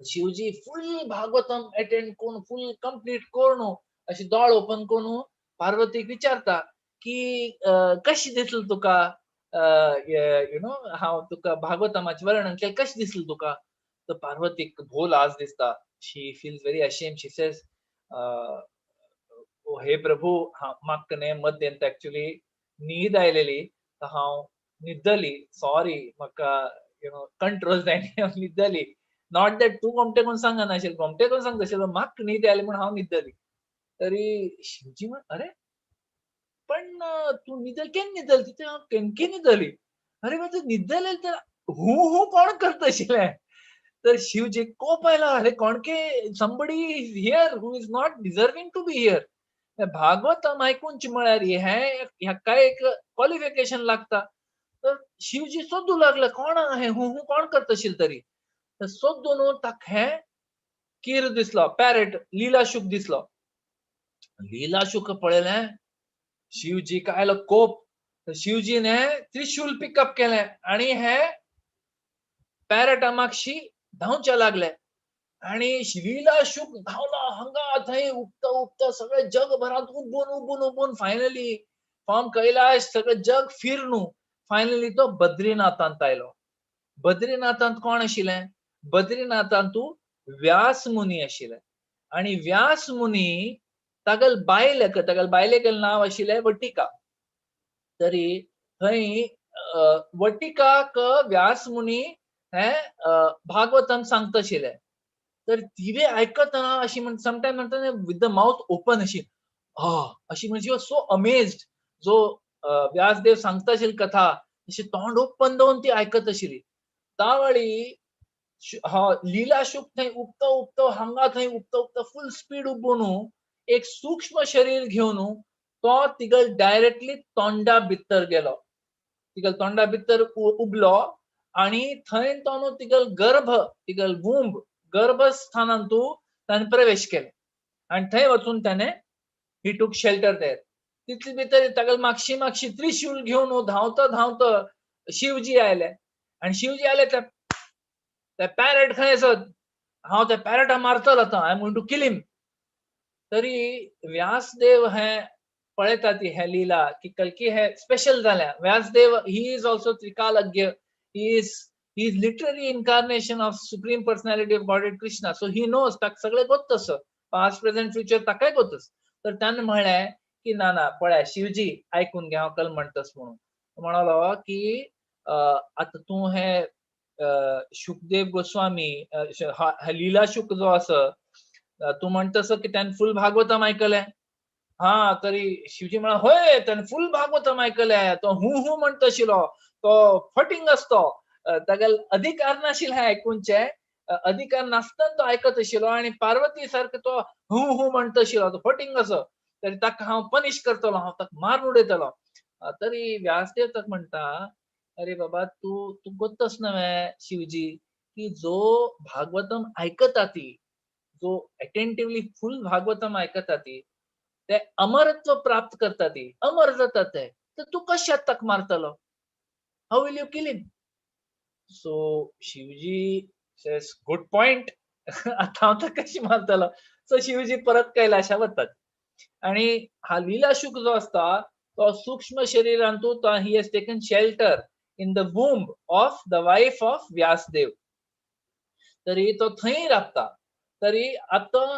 [SPEAKER 5] शिवजी फूल भागवतम अटेंड करून फूल कंप्लीट करून अशी दोळ ओपन करून पार्वतीक विचारता की कशें दिसलें तुका, you know हांव तुका भागवतमाचें वर्णन केलें कशें दिसलें तुका? तर पार्वतीक भोव लाज दिसता. She feels very ashamed. She says हे प्रभू, म्हाका न्ही मद्यंत एक्चुली न्हीद आयलेली, हांव न्हिदली, सॉरी म्हाका you know control जायना, हांव न्हिदली. Not that तूं गोमटे कोण सांगना आशिल्लें, गोमटे कोण सांगता आशिल्लो, म्हाका न्हीद आयली म्हूण हांव न्हिदली. तरी शिवजी म्हण अरे पण तूं न्हिदली, केन्ना न्हिदली? तितून हांव केन्ना न्हिदली? अरे तूं न्हिदलें तर हूं हूं कोण करता आशिल्लें? तर शिवजी कोप आयला, अरे कोणके somebody is here who is not deserving to be here. Bhagavatam आयकूनचें म्हळ्यार हें ह्याका एक क्वॉलिफिकेशन लागता. तर शिवजी सोदूं लागले कोण हें हूं हूं कोण करता आशिल्लें तरी. तर सोदून ताका हें कीर दिसलो, पॅरट लीलाशुक दिसलो. लीलाशुक पळयलें, शिवजीक आयलो कोप. शिवजीन हें त्रिशूल पिकअप केलें आनी हे पॅरटा मागशी धांवचे लागले. आनी लीलाशुक धांवलो हांगा थंय उपता उपता सगळे जगभरांत उबून उबून उबून फायनली फ्रॉम कैलाश सगळें जग फिरनू फायनली तो बद्रीनाथांत आयलो. बद्रीनाथांत कोण आशिल्लें? बद्रीनाथांतू व्यास मुनी आशिल्ले. आनी व्यास मुनी तागेल बायलेक, तागेल बायलेक नांव आशिल्लें वटिका. तरी थंय वटिकाक व्यास मुनी हे भागवतम सांगता आशिल्ले. तर तिवे आयकतना अशी म्हण समटायम म्हणटा विथ the mouth open अशी अशी म्हणजे सो अमेज्ड. जो व्यासदेव सांगता आशिल्ली कथा अशी तोंड ओपन दवरून ती आयकत आशिल्ली. तावळी लीलाशुक थंय उपतो उपतो हांगा थंय उपतो उपतो फूल स्पीड उबून एक सूक्ष्म शरीर घेवन तो तिगल डायरेक्टली तोंडा भितर गेलो. तिगल तोंडा भितर उबलो आनी थंय तो तिगल गर्भ, तिगल वूंब, गर्भस्थानांतू ताणें प्रवेश केलो आनी थंय वचून ताणें ही टूक शेल्टर there. तितले भितर तागेल मागशी मागशी त्रिशूल घेवन धांवता धांवता शिवजी आयले. आनी शिवजी आयले ते पॅरट खंय आसत, हांव त्या पॅरटा मारतलो आतां, I am going to kill him. तरी व्यासदेव हे पळयता ती हे लीला की कलकी हे स्पेशल जाल्या. Vyasdev he is also त्रिकालज्ञ, he is literally incarnation of supreme personality of Godhead Krishna. So he knows, ताका सगळें गोत्त आसा, पास्ट प्रेझेंट फ्युचर ताकाय गोत्त आसा. तर ताणें म्हळें की ना ना पळय शिवजी आयकून घे हांव कल म्हणटस म्हणून. म्हणालो की आतां तूं हे शुकदेव गोस्वामी लीलाशुक जो आसा तूं म्हणटस की ताणें फूल भागवतम आयकलें. हा तरी शिवजी म्हणा होय ताणें फूल भागवतम आयकलें, तो हूं हूं म्हणटा आशिल्लो, तो फटींग आसतो, तागेल अधिकार नाशिल्ले हें आयकुनचें, अधिकार नासतना तो आयकत आशिल्लो आनी पार्वती सारको तो हूं हूं म्हणटा आशिल्लो, तो फटींग असो, तरी ताका हांव पनिश करतलो, हांव ताका मारून उडयतलो. तरी व्यासदेव ताका म्हणटा अरे बाबा तूं तूं गोत्तस न्हय शिवजी की जो भागवतम आयकता ती, जो अटेंटिवली फूल भागवतम आयकता ती, ते अमरत्व प्राप्त करता ती, अमर जाता ते, तर तूं कशें ताका मारतलो? How will you kill him? So Shivji says good point. आतां हांव ताका कशें मारतलो? सो शिवजी परत कैलाशा वतात आणि हा लीलाशुक जो आसता तो सूक्ष्म शरीरांतू तो he has taken shelter in the womb of the wife of Vyasdev. तरी तो थंय राबता. तरी आतां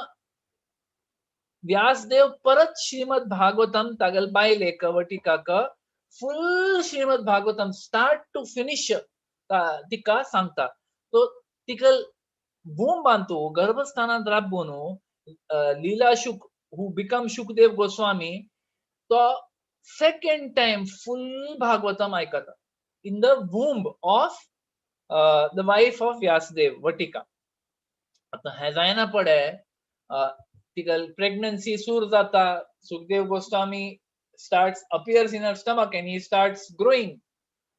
[SPEAKER 5] व्यासदेव परत श्रीमद भागवतम तागेले बायलेक वटिकाक full Shrimad Bhagavatam start to finish तिका सांगता. तो तिका वूम्बांतू गर्भस्थानांत राबून लीलाशुक who become Shukdev Goswami तो सेकंड टाइम फुल भागवतम आयकता in the womb of the wife of Vyasdev Vatika. आतां हें जायना पडे तिका प्रेग्नन्सी सुरू जाता. Sukhdev Goswami starts appears in her stomach and he starts growing.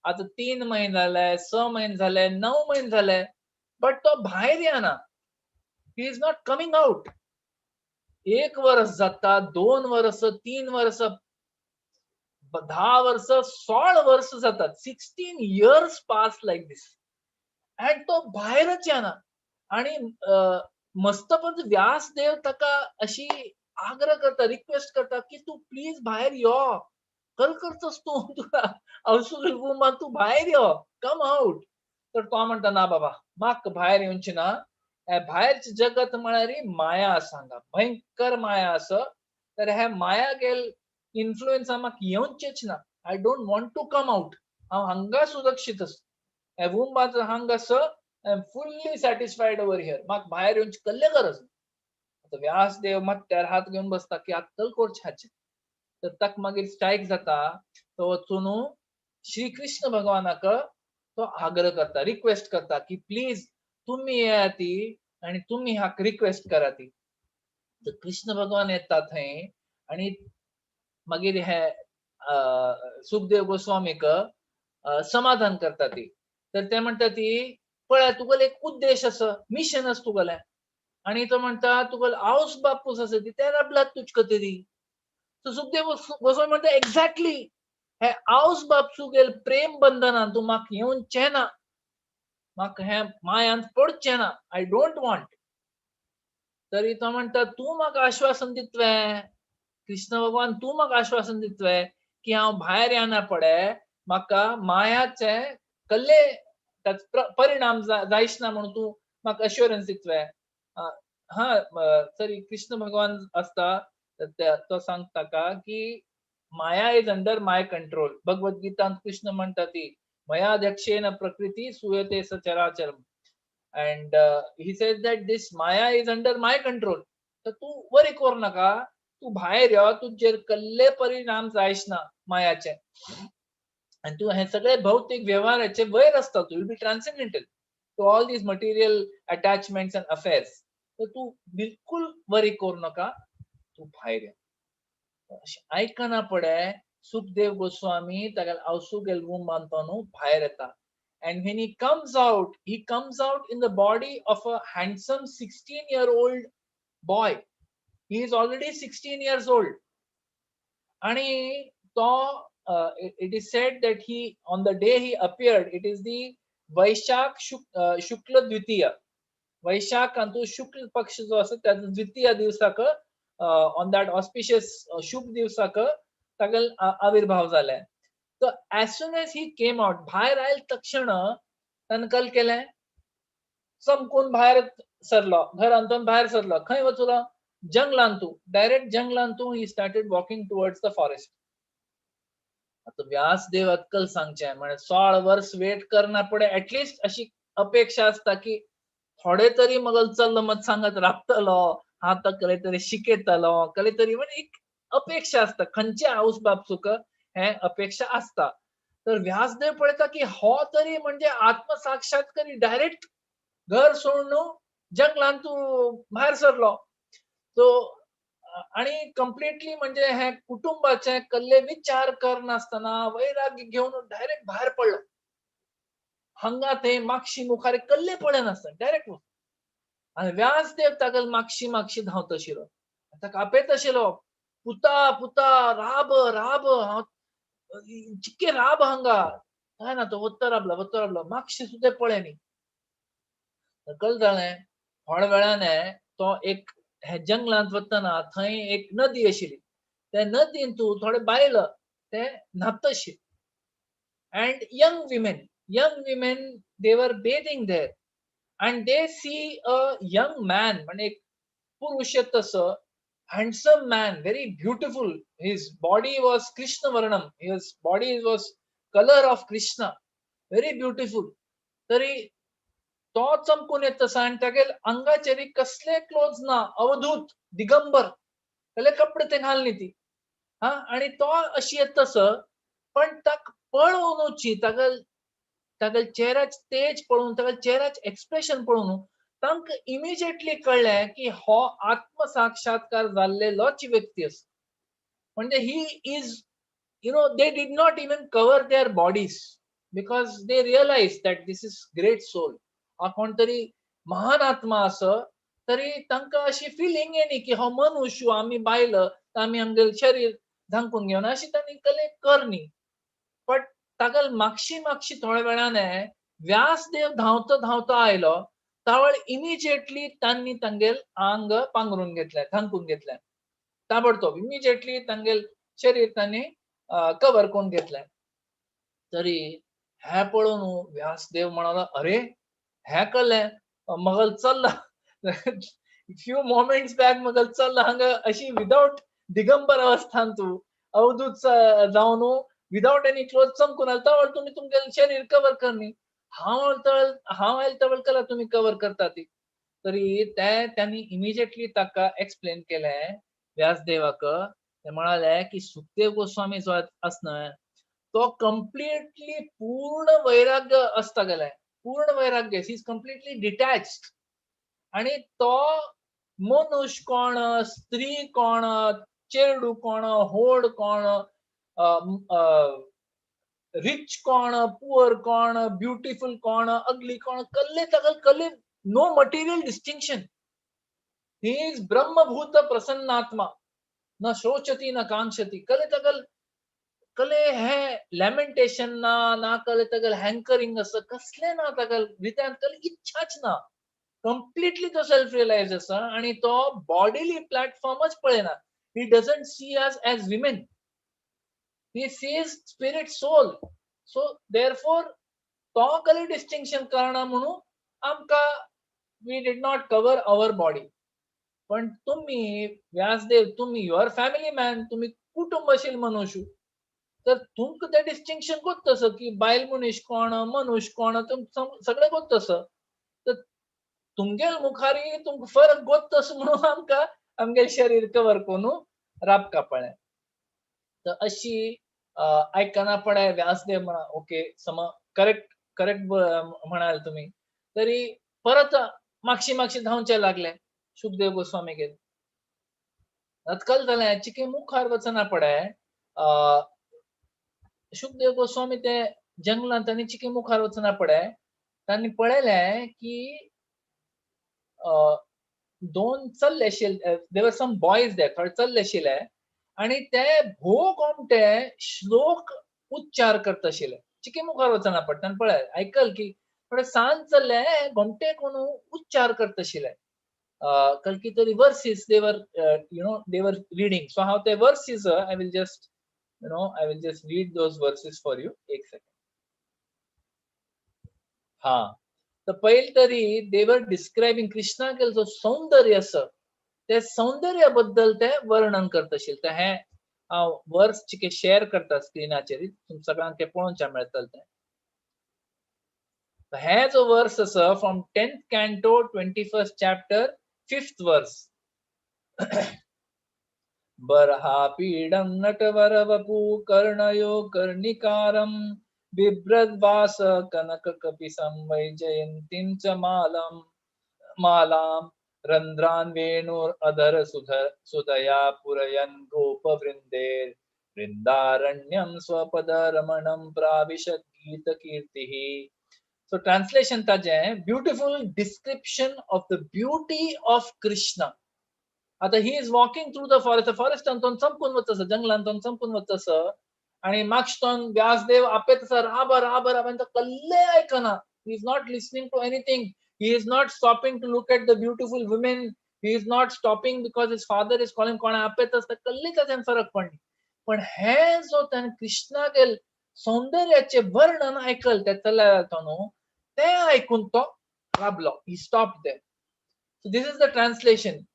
[SPEAKER 5] आतां 3 म्हयने जाले, 6 म्हयने जाले, 9 म्हयने जाले, बट तो भायर येना. He is not coming out. 1 वर्स जाता, 2 वर्स, 3 वर्स, 10 वर्स, 16 वर्स जातात. 16 years pass like this and तो भायरच येना. आणि मस्तपच व्यासदेव ताका अशी आग्रह करता, रिक्वेस्ट करता की तूं प्लीज भायर यो, खर करतस तूं, तुका अवसुल तूं भायर यो, कम आउट. तर तो म्हणटा ना बाबा, म्हाका भायर येवचें ना. भायरचें जगत म्हळ्यार माया आसा हांगा, भयंकर माया आसा. तर हे माया गेल इन्फ्लुएन्सा म्हाका येवचेच ना. I don't want to come out. हांव हांगा सुरक्षीत आसा, हे वुंबांत हांगा आसा, I am fully satisfied over here. म्हाका भायर येवची कसले गरज ना. आतां व्यासदेव माथ्यार हात घेवन बसता की आतां करचें हाचें. तर ताका मागीर स्ट्रायक जाता. तो वचून श्री कृष्ण भगवानाक तो आग्रह करता, रिक्वेस्ट करता की प्लीज तुमी येया ती आनी तुमी हाका रिक्वेस्ट करा ती. तर कृष्ण भगवान येता थंय आनी मागीर हे सुखदेव गोस्वामीक समाधान करता ती. तर ते म्हणटा ती पळय तुगेलो एक उद्देश आसा, मिशन आसा तुगेलें. आनी तो म्हणटा तुगेलो आवस बापूस आसा ती ते राबलात तुज खातीर. सो सुखदेव गोस्वामी म्हणटा एक्झॅक्टली हे आवस बापसुगेल प्रेम बंधनान तूं म्हाका येवचें ना, म्हाका हें मायांत पडचें ना, I don't want. तरी तो म्हणटा तूं म्हाका आश्वासन दितलें कृष्ण भगवान, तूं म्हाका आश्वासन दितलें की हांव भायर येना पडे, म्हाका मायाचे कसले ताचो परिणाम जायच ना म्हणून तूं म्हाका अश्योरन्स दितलें. हा तरी कृष्ण भगवान आसता तो सांगता का की maya is under my control. Bhagavad गीतांत कृष्ण म्हणटा ती मयाध्यक्षेन प्रकृती सुयते सचराचरम. And he says that this maya is under my control. तर तूं वरी करूं नाका, तूं भायर यो, तुजेर कसले परिणाम जायच ना मायाचे. आनी तूं हे सगळे भौतीक व्यवहाराचे वयर आसता, तूं will be transcendental to all these material attachments and affairs. तर तूं बिलकुल वरी करूं नाका, तूं भायर यो. अशें आयकना पडे सुखदेव गोस्वामी तागेले आवसुगेल वुंबांत न्हू भायर येता. And when he comes out, he comes out in the body of a handsome 16-year-old boy. He is already 16 years old. आणि तो it is said that he, on the day he appeared, it is the Vaishakh Shukla Dvitiya. Vaishakh अंतु शुक्ल पक्ष जो आसा त्या द्वितीय दिवसाक, on that auspicious शुभ दिवसाक तागेल आविर्भाव जाले. तर as soon as he came out, भायर आयल तक्षण ताणें कल केलें, चमकून भायर सरलो, घरांतून भायर सरलो. खंय वचलो? जंगलांतू, direct जंगलांतू he started walking towards the forest. आतां व्यासदेव अक्कल सांगचें म्हळ्यार 16 वर्स वेट करना पडे, एटलिस्ट अशी अपेक्षा आसता की थोडे तरी मगल चल्लो मत सांगत राबतलो, हांव ताका कसले तरी शिकयतलो, कसले तरी म्हणजे एक अपेक्षा आसता खंयचे आवस बापसुक हें अपेक्षा आसता. तर व्यासदेव पळयता की हो तरी म्हणजे आत्मसाक्षात्कारी डायरेक्ट घर सोडून जंगलांत तूं भायर सरलो. सो आणि कंप्लिटली म्हणजे हे कुटुंबाचे कसले विचार करनासतना वैराग्य घेवन डायरेक्ट भायर पडलो. हांगा थंय मागशी मुखार कसले पळयनासतना डायरेक्ट. आनी व्यासदेव ताका मागशी मागशी धांवत आशिल्लो, ताका आपयत आशिल्लो, पुता पुता राब राब, हांव चिक्के राब हांगा. काय ना, तो वत्तो राबला वत्तो राबला, मातशें सुद्दां पळय न्ही. कल जालें, थोड्या वेळाने तो एक हे जंगलांत वतना थंय एक नदी आशिल्ली. त्या नदीन तूं थोडे बायल ते न्हात आशिल्ले. And young women they were bathing there and they see a young man, म्हणजे एक पुरुष तसो, handsome man, very beautiful. His body was Krishna Varnam, his body was color of Krishna, very beautiful. तरी तो चमकून येत तसा आनी तागेले अंगाचेर कसले क्लोथ ना, अवधूत दिगंबर, कसले कपडे ते घालनी ती. हा, आनी तो अशी येत तसो, पण ताका पळोवनुची तागेल तागेल चेहऱ्याच तेज पळोवन, तागेल चेहऱ्याच एक्सप्रेशन पळोवन तांकां इमिजिएटली कळ्ळें की हो आत्मसाक्षात्कार जाल्लेलोच व्यक्ती आसा. म्हणजे he is they did not even cover their bodies because they realize that this is great soul, हा कोण तरी महान आत्मा आसा. तरी तांकां अशी फिलिंग येयनी की हो मनुष्य, आमी बायल, आमी आमगेलें शरीर धांकून घेवन अशी तांणी कले करनी. बट तागेल मागशी मागशी थोड्या वेळाने व्यासदेव धांवतो धांवतो आयलो. तावळ इमिजिएटली तांणी तांगेल आंग पांगरून घेतलें, धांकून घेतलें. ताबडतोब इमिजिएटली तांगेल शरीर तांणी कवर करून घेतलें. तरी हे पळोवन व्यासदेव म्हणालो, अरे हे कळ्ळें मगल चल्ला, फ्यू मोमेंट्स बॅक मगल चल्ला हांगा अशी विदाउट दिगंबर अवस्थान तूं अवधूत जावन विदाउट एनी क्लोथ चमकून आयलो, तवळ तुमी तुमगेलें शरीर कवर करनी. हांव तवळ हांव आयल तवळ कला तुमी कवर करता ती. तरी ते त्यांनी इमिजिएटली ताका एक्सप्लेन केलें व्यासदेवाक. ते म्हणाले की सुखदेव गोस्वामी जो आसा न्हय तो कंप्लिटली पूर्ण वैराग्य आसता गेले, पूर्ण वैराग्य, he is completely detached. आणि तो मनुष्य कोण, स्त्री कोण, चेडू कोण, होड कोण, रिच कोण, पुअर कोण, ब्युटिफुल कोण, अगली कोण, कल्ले ताका कल्ले no material distinction. He is ब्रह्मभूत प्रसन्नात्मा, न शोचती न कांक्षती. कले तगल कले हे लॅमेंटेशन ना, ना कले तगल हँकरिंग असं कसले ना, तगल भितर कले इच्छाच ना. कंप्लिटली तो सेल्फ रियलाइज आसा आणि तो बॉडीली प्लॅटफॉर्मच पळयना. He doesn't see us as women, he sees spirit soul. So therefore तो कले डिस्टिंक्शन करना म्हणून आमकां we did not cover our body. पण तुम्ही व्यासदेव, तुम्ही your family man, तुम्ही कुटुंबशील मनुष्य, तर तुमकां तें डिस्टिंक्शन कोत्त तसं की बायल मनीस कोण, मनुष्य कोण, सगळें कोत्त तसं. तर तुमगेल मुखारी तुमकां फरक गोत तसं म्हणून आमकां आमगेलें शरीर कवर करून राबका पडलें. तर अशी आयकना पडे व्यासदेव म्हणा, ओके सम करेक्ट करेक्ट म्हणाल तुम्ही. तरी परत मागशी मागशी धांवचे लागले सुखदेव गोस्वामीगेर. अटकल जालें, चिके मुखार वचना पडे सुखदेव गोस्वामी ते जंगलांत आनी चिके मुखार वचना पडे तांणी पळयलें की दोन चल्ले आशिल्ले, there were some boys there, थोडे चल्ले आशिल्ले आनी ते भोव गोमटे श्लोक उच्चार करता आशिल्ले. चिके मुखार वचना पडटा तांणी पळय आयकल की थोडे सान चल्ले गोमटे कोण उच्चार करता आशिल्ले, कलकी तरी verses they were they were reading. So हांव ते verses I will just read those verses for you. एक सेकंड. हा, तर पहिले तरी दे वर डिस्क्रायबिंग कृष्णागेल जो सौंदर्य आसा ते सौंदर्या बद्दल ते वर्णन करता आशिल्ले. तर हे हांव वर्स चिके शेअर करता स्क्रिनाचेर, तुमकां सगळ्यांक ते पळोवंक मेळटलें. तें हे जो वर्स आसा from 10th canto 21st chapter 5th verse. बर्हापीडं नटवरवपु कर्णयो कर्णिकारं बिभ्रद्वास कनक कपिसं वैजयन्तीं च मालं मालां रन्ध्रान् वेणुर् अधर सुधया पुरयन् गोपवृन्देर् वृन्दारण्यं स्वपदरमणं प्राविशत् गीतकीर्तिः. So translation ताजें, beautiful description of the beauty of Krishna. आता he is walking through the forest, फॉरेस्टांतून संपून वचस, जंगलांतून संपून वचस आणि मागस्तोन व्यासदेव आपेत आसा, राब राब राब, आनी तो कल्ले आयकना. He is not listening to anything. He is not stopping to look at the beautiful women. He is not stopping because his father is calling. कोणा आपेत आसता कल्ली ताच्यान फरक पडना. पण हे जो त्यान कृष्णागेल सौंदर्याचे वर्णन आयकल त्या चल्याचो न्हू, तें आयकून तो राबलो. He stopped there. So this is the translation.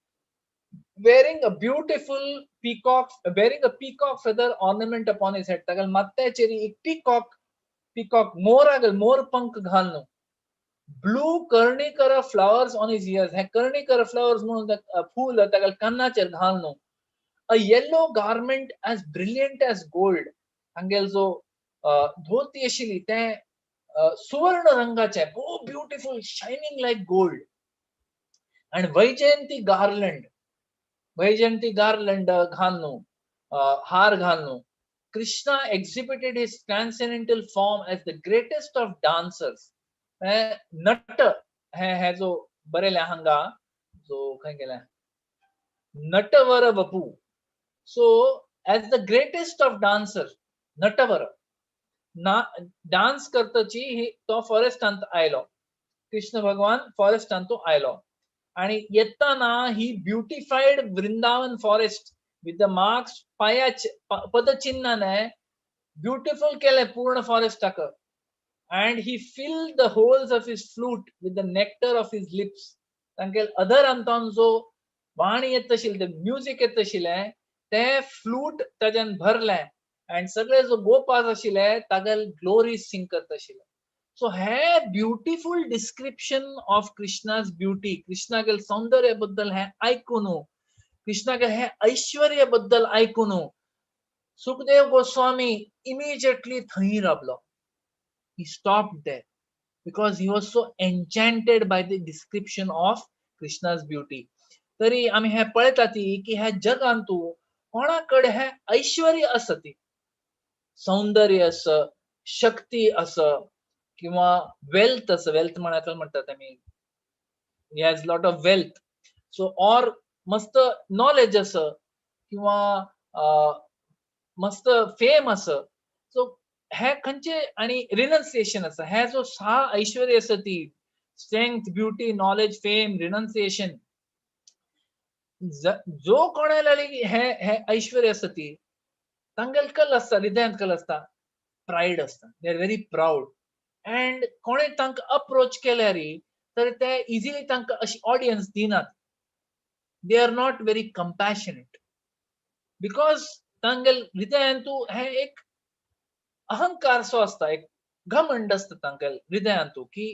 [SPEAKER 5] Wearing a beautiful peacock, wearing a peacock feather ornament upon his head. तागेल माथ्याचेर एक peacock, peacock मोरागेल मोर पंख घालून. Blue karnikara flowers on his ears. हे कर्णिकर flowers म्हणून फूल तागेल कानाचेर घालून. A yellow garment as brilliant as gold. हांगेल जो धोती आशिल्ली तें सुवर्ण रंगाचें, भोव beautiful, shining like gold. And Vaijayanti garland, Vaijayanti garland घालून, हार घालून. Krishna exhibited his transcendental form as the greatest of dancers. नट हे हे जो बरयलें हांगा, जो खंय गेलें, नटवर वपू. So as the greatest of dancer, Natavar ना डान्स करतची ही तो फॉरेस्टांत आयलो. कृष्ण भगवान फॉरेस्टांत तो आयलो आणि येताना he beautified Vrindavan forest with the marks, पायाचे पदचिन्हाने ब्युटिफुल केले पूर्ण फॉरेस्टाक. And he filled the holes of his flute with the nectar of his lips. तांगेल अधरांतून जो वाणी येत आशिल्ली, ते म्युझिक येत आशिल्लें, ते फ्लूट ताज्यान भरलें आनी सगळे जो गोपास आशिल्ले तागेल ग्लोरी सिंग करत आशिल्ले. सो हे beautiful description of Krishna's beauty, कृष्णागेल सौंदर्य बद्दल हे आयकून, कृष्णागेल हे ऐश्वर्य बद्दल आयकून सुखदेव गोस्वामी इमिजिएटली थंय रावलो. He stopped there because he was so enchanted by the description of Krishna's beauty. तरी आमी हे पळयता ती की ह्या जगांतू कोणा कडेन हे ऐश्वर्य आसा, ती सौंदर्य आसा, शक्ती आसा किंवा वेल्थ आसा. वेल्थ म्हळ्यार म्हणटात आमी, he has lot of wealth. So or मस्त नॉलेज आसा किंवा मस्त फेम आसा. सो हे खंयचे आनी रिनन्सिएशन आसा. हे जो सहा ऐश्वर्य आसा ती strength, beauty, knowledge, fame, renunciation, जो कोणाला हे हे ऐश्वर्य आसा ती तांगेल कल आसता, हृदयांत कल आसता, प्रायड आसता. They are very proud. And कोणे तांकां अप्रोच केल्यार तर ते इजिली तांकां अशी ऑडियन्स दिनात. They are not very compassionate because तांगेल हृदयांतू हे एक अहंकार सो आसता, एक घमंड आसता तांगेल हृदयांतू की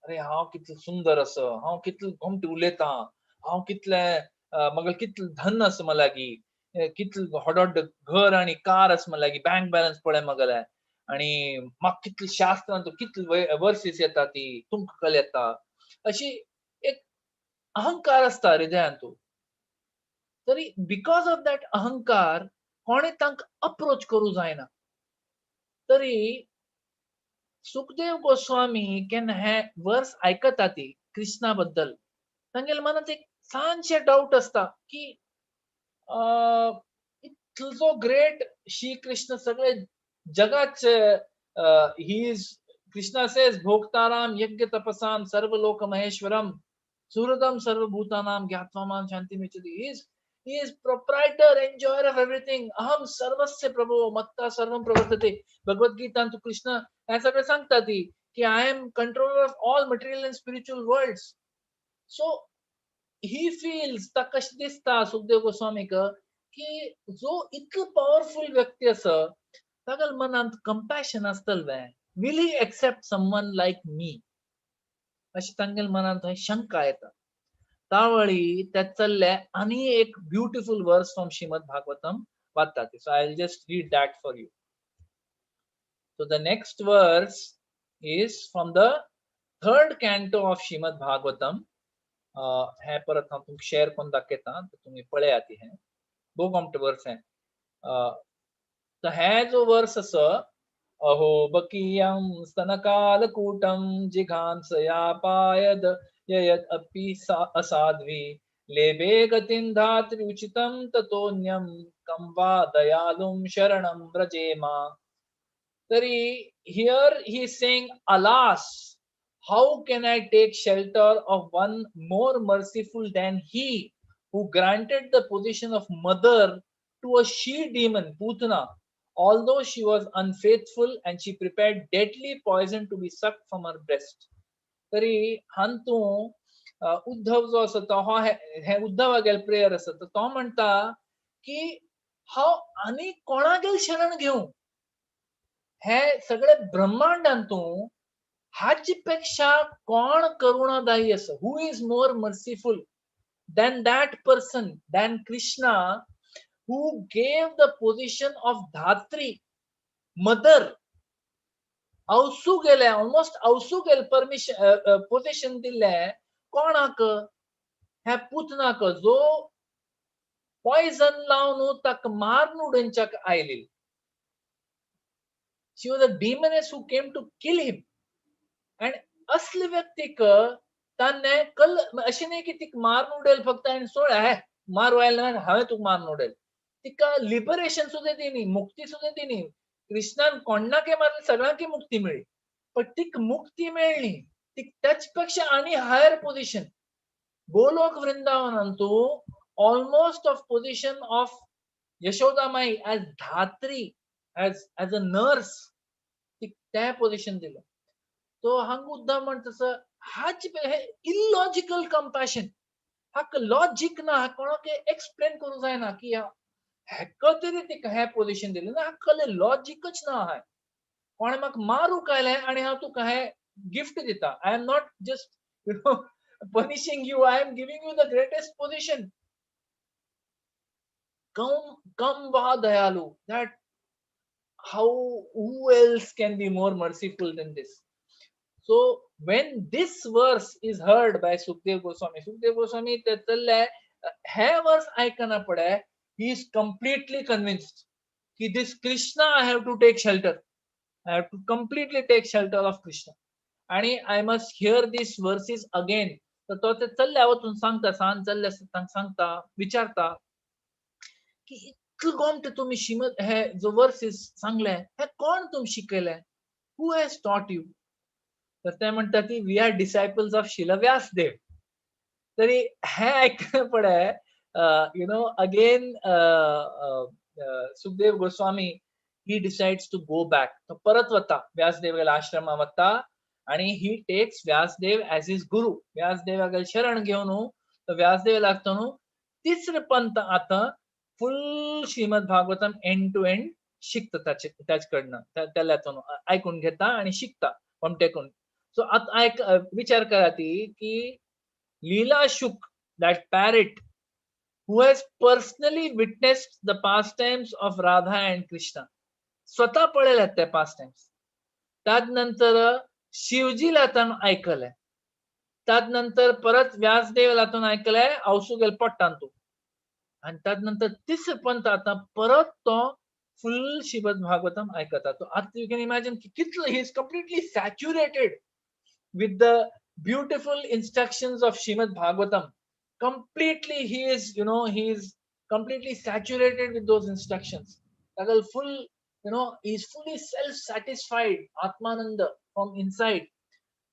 [SPEAKER 5] अरे हांव कितलें सुंदर आसा, हांव कितलें गोमटें उलयतां, हांव कितलें म्हाका कितलें धन आसा, म्हाका लागीं कितलें व्हड व्हड घर आनी कार आसा, म्हाका लागीं बँक बॅलन्स पळय म्हागेलें आनी म्हाका कितलें शास्त्रांत कितले वर्सीस येता ती तुमकां कल येता, अशी एक अहंकार आसता हृदयांतू. तरी because of that अहंकार कोणें तांकां अप्रोच करूं जायना. तरी सुखदेव गोस्वामी केन्ना हे वर्स आयकता ती कृष्णा बद्दल, तांगेल्या मनांत एक ल्हानशें डावट आसता की इतलो ग्रेट श्री कृष्ण सगळे जगाचे, he is, Krishna says, भोक्ताराम यज्ञ तपसाम सर्वलोक महेश्वरम सुहृदम सर्वभूतानाम ज्ञात्वा मां शांतिमेच्छति. He is proprietor, enjoyer of everything. अहम सर्वस्य प्रभो मत्ता सर्वम प्रवर्तते. भगवत गीतांत कृष्ण हे सगळें सांगता ती की I am controller of all material and spiritual worlds. So he feels, ताका कशें दिसता सुखदेव गोस्वामीक की जो इतलो पॉवरफुल व्यक्ती आसा तागेल्या मनांत कंपॅशन आसतलें, will he accept someone like me, अशें तांगेल्या मनांत थंय शंका येता. तावळी ते चल्ले आनी एक beautiful work from Shrimad Bhagavatam वाचतात. So I will just read that for you. So the next verse is from the third canto of Shrimad Bhagavatam. हे परत हांव तुमकां शेअर करून दाखयता, तुमी पळयात. हें भोव गोमटें वर्स हें. तर हे जो वर्स आसा, अहो बकीयं स्तनकालकूटं जिघांसया पायद ययद अपि असाध्वी लेभे गतिं धात्री उचितं ततोऽन्यं कं वा दयालुं शरणं व्रजेम. तरी here he is saying, alas, how can I take shelter of one more merciful than he who granted the position of mother to a she demon, Putana, although she was unfaithful and she prepared deadly poison to be sucked from her breast. तरी हांतू उद्धव जो आसा तो हो हे उद्धवागेल प्रेयर आसा. तर तो म्हणटा की हांव आनी कोणागेल शरण घेवं? हे सगळे ब्रह्मांडांतू हाचे पेक्षा कोण करुणादायी आसा? Who is more merciful than that person, than Krishna, who gave the position of Dhatri, mother, अवसू गेले, ऑलमोस्ट अवसू गेले परमिशन पोझिशन दिले कोणाक? ह्या पुतनाक, जो पॉयझन लावन ताका मारून उडोवच्याक आयली. She was a demoness who came to kill him. And असले व्यक्तीक तान्ने कल अशें न्ही की तिका मारून उडयल फक्त आनी सोड, हे मारू आयलें ना हांवें तुका मारून उडयल. तिका लिबरेशन सुद्दां दिनी, मुक्ती सुद्दां दिनी. कृष्णान कोणाकय मारले सगळ्यांकय मुक्ती मेळ्ळी, पण तिका मुक्ती मेळ्ळी तिका त्याच पेक्षा आनी हायर पोझिशन गोलोक वृंदावनांतू almost of position of Yashoda Mai as Dhatri, as a nurse, तिका त्या पोझिशन दिलं. तो हांगा उद्धव म्हणटा तसं हाच हे इलॉजिकल कंपॅशन, हाका लॉजीक ना, कोणाक एक्सप्लेन करूंक जायना की हेका तरी तिका हें पोझिशन दिलें ना, हाका कसलें लॉजिकच ना. हांवें कोणें म्हाका मारूंक आयलें आनी हांव तुका हें गिफ्ट दिता. I am not just punishing you, I am giving you the greatest position. कम वा दयालु, that how who else can be more merciful than this? So when this verse is heard by Sukdev Goswami, Sukdev Goswami ते चल्ले हे verse आयकना पडे, he is completely convinced ki this Krishna I have to take shelter. I have to completely take shelter of Krishna. आणि I must hear these verses again. तर तो ते चल्ले वचून सांगता, सान चल्ले सांगता, विचारता की इतलें गोमटे तुमी श्रीमद हे जो वर्सीस सांगले हे कोण तुमी शिकयले? Who has taught you? तर ते म्हणटा की we are disciples of Srila Vyasadeva. तरी हे आयकना पडे again Sukhdev Goswami he decides to go back. तो परत वता व्यासदेवाल्या आश्रमा वता आणि he takes Vyasdev as his guru. व्यासदेवागेल शरण घेवन तो व्यासदेव लागतो न्हू तिसरे पंत आतां full Shrimad Bhagavatam end to end शिकता ताचे कडनं, त्याला आयकून घेता आणि शिकता पमटेकून. सो आतां आयक विचार करा ती की Leela Shuk, that parrot who has personally witnessed the pastimes of Radha and Krishna, स्वतः पळयल्यात ते पास्टाइम्स. त्यानंतर शिवजी लातान आयकले, त्यानंतर परत व्यासदेव लातून आयकले आवसू गेल पट्टान तूं, आणि त्यानंतर तिसरे पंत आतां परत तो फुल श्रीमद भागवतम आयकता. तो आतां you can imagine की कितलो he is completely saturated with the beautiful instructions of Shrimad Bhagavatam. Completely he is, he is completely saturated with those instructions. Tagal full, he is fully self-satisfied, Atmananda from inside.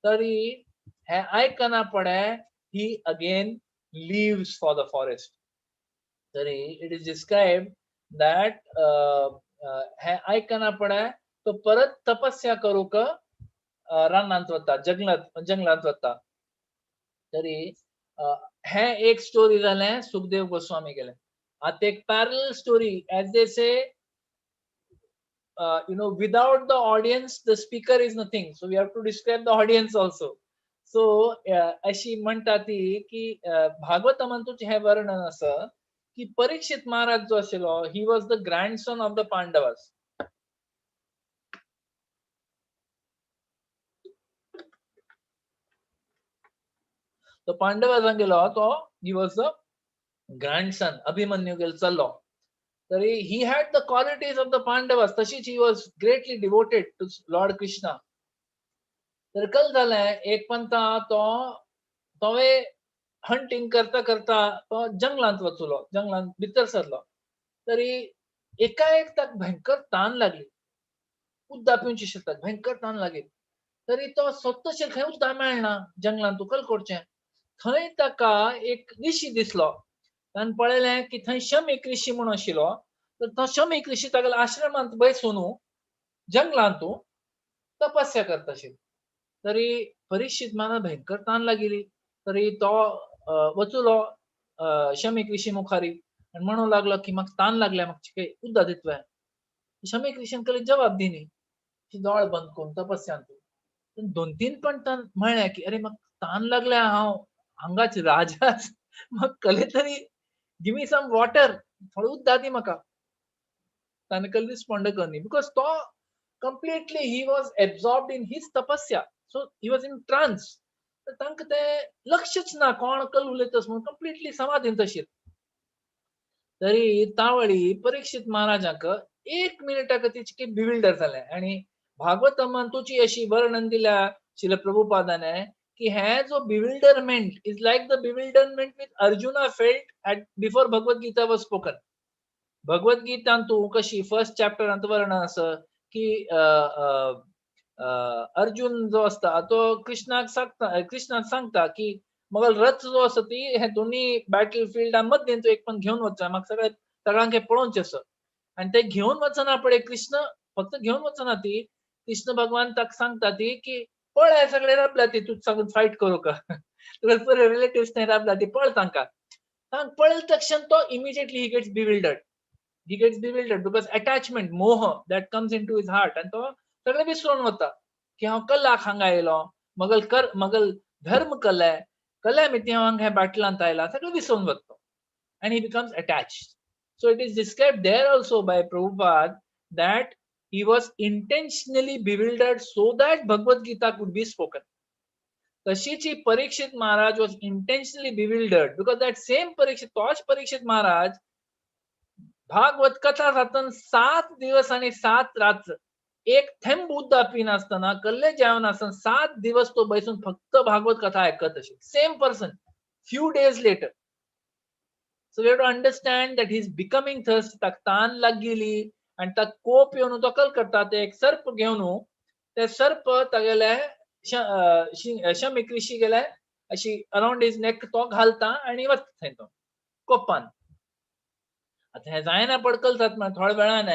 [SPEAKER 5] Tari hai aikana pade, he again leaves for the forest. Tari it is described that hai aikana pade, to parat tapasya करूक रानांत वता, जंगलांत वता. तरी हे एक स्टोरी जालें सुखदेव गोस्वामी गेले. आतां एक parallel story, as they say, without the audience the speaker is nothing, so we have to describe the audience also. So अशी म्हणटा ती की भागवतमांतूच हें वर्णन आसा की परीक्षित महाराज जो आशिल्लो, he was the grandson of the Pandavas. तो पांडवासांक गेलो तो he was the grandson, Abhimanyu गेलो चल्लो. तरी he had the qualities of the Pandavas, तशीच he was greatly devoted to Lord Krishna. तर कल जालें एक पंता तो तोवे हंटींग करता करता तो जंगलांत वचलो, जंगलांत भितर सरलो. तरी एकाएक ताका भयंकर तान लागली, उदक पिवची शकतात, भयंकर तान लागली. तरी तो सोदतशें खंय उदक मेळना जंगलांत, तुकल करचें. थंय ताका एक ऋषी दिसलो. ताणें पळयलें की थंय शमीक ऋषी म्हूण आशिल्लो. तर तो शमीक ऋषी तागेल्या आश्रमांत बसून जंगलांत तपस्या करता आशिल्लो. तरी परीक्षित महाराज भयंकर तान लागिली. तरी तो वचुलो शमीक ऋषी मुखारी आनी म्हणूंक लागलो की म्हाका तान लागल्या, म्हाका उदक दितलें. शमीक ऋषीन कसली जबाब दिनी, दोळ बंद करून तपस्यांत. दोन तीन पण तान म्हळें की अरे म्हाका तान लागल्या, हांव हांगाच राजाच, म्हाका कले तरी गिव मी सम वॉटर, थोडो उदक दी म्हाका. ताणें कसली रिस्पोंड करनी, because तो completely he was absorbed in his tapasya, so he was in trance. तर तांकां तें लक्षच ना कोण कल उलयतस म्हणून, कंप्लिटली समाधींत आशिल्ले. तरी तावळी परीक्षित महाराजांक एक मिनिटाक तिचके बिविल्डर जालें. आनी भागवतमान तुची अशी वर्णन दिल्या शिल प्रभुपादाने की हे जो bewilderment is like the bewilderment with Arjuna felt at before Bhagavad Gita was spoken. Bhagavad गीतांत तूं कशी फर्स्ट चॅप्टरांत वर्णन आसा की अर्जुन जो आसता तो कृष्णाक सांगता, कृष्णाक सांगता की मगल रथ जो आसा ती हे दोन्ही बॅटल फिल्डा मध्यें तूं एक पण घेवन वच, म्हाका सगळें सगळ्यांक पळोवचें आसा. आनी ते घेवन वचना पळय कृष्ण, फक्त घेवन वचना ती, कृष्ण भगवान ताका सांगता ती की पळय सगळे राबला ती तूं सांगून फायट करूं का, तुका पुरे रिलेटिव्स थंय राबला ती पळ तांकां. तांकां पळयले तक्षण तो immediately he gets bewildered. He gets bewildered because attachment, moh that comes into his heart. आनी तो सगळें विसरून वता की हांव कल्लाक हांगा आयलो, मगल कर मगल धर्म कल्ले कल्ल्या मिती हांव हांगा बाटलांत आयला, सगळें विसरून वता and he becomes attached. So it is described there also by Prabhupada that he was intentionally bewildered so that Bhagavad Gita could be spoken. तशीच Parikshit Maharaj was intentionally bewildered because that same Parikshit, तोच परीक्षित महाराज भागवत कथा जातन 7 दिवस आणि 7 रात्र एक थेंब उदक पिनासतना कल्ले जेवनासतना 7 दिवस तो बैसून फक्त भागवत कथा ऐकत अशी. Same person few days later. So we have to understand that he is becoming thirst. ताका तान लागिली आनी ताका कोप येवन तो कल करता, ते एक सर्प घेवन ते सर्प तागेले शमीक ऋषी गेले अशी अराउंड his neck तो घालता आनी वता थंय तो कोपान. आतां हें जायना पडकल जाता म्हळ्यार थोड्या वेळान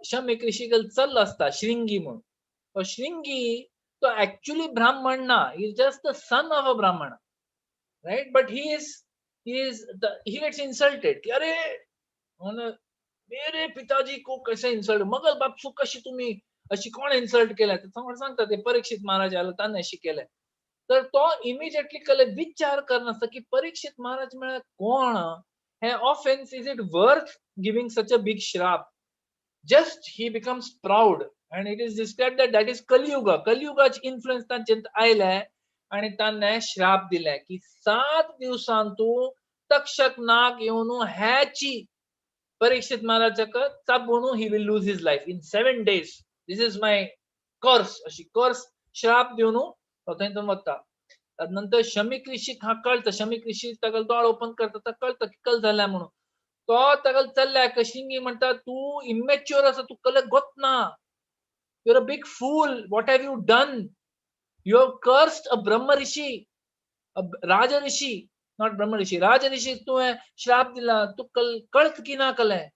[SPEAKER 5] शमीक ऋषी गेल चल्लो आसता श्रृंगी म्हूण. तो श्रृंगी तो एक्चुअली ब्राह्मण ना, he is just the son of a Brahmin, right? But he gets insulted की अरे मेरे पिताजी को कैसे इन्सल्ट, मगल बापसू कशी तुम्ही अशी कोण इन्सल्ट केल्या. तर सांगता ते परीक्षित महाराज आलो ताणें अशी केलें. तर तो इमिजिएटली कले विचार करनासता की परीक्षित महाराज म्हळ्यार कोण, हे offence is it worth giving such a big श्राप. Just he becomes proud and it is described that that is Kaliyuga. कलियुगाचे influence तांचेर आयले आनी ताणें श्राप दिले की 7 दिवसांत तूं तक्षक नाग येवन ह्याची Parikshit महाराजाक चाबून he will lose his life in 7 days. This is my curse. अशी कर्स श्राप दिवन तो थंय वता. नंतर शमीक ऋषी कळटा, शमीक ऋषी ताका दोळ ओपन करता, ताका कळटा की कल जाल्या म्हणून. तो ताका चल्ल्या कशिंगी म्हणटा तूं इमॅच्युअर आसा, तूं कल गोत ना, you are a big fool, what have you done, you have cursed a Brahma rishi, a Raja rishi, not Brahma rishi, Raja rishi तुवें श्राप दिला, तूं कल कळत की ना कलें,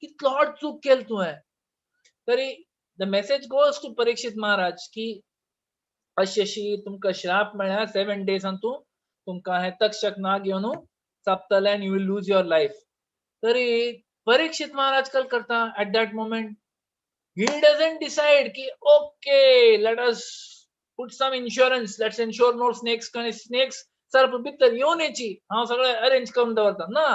[SPEAKER 5] कितलो व्हड चूक केल तुवें. तरी the message goes to Parikshit Maharaj की अशी अशी तुमकां श्राप मेळ्ळ्या 7 डेजान तूं तुमकां हें तक्षक नाग येवन चाबतलें आनी you will lose your life. तरी परीक्षित महाराज कल करता at that moment he doesn't decide की okay let us put some insurance, let's ensure no snakes, snakes सर्प भितर येवन येची हांव सगळें अरेंज करून दवरता ना.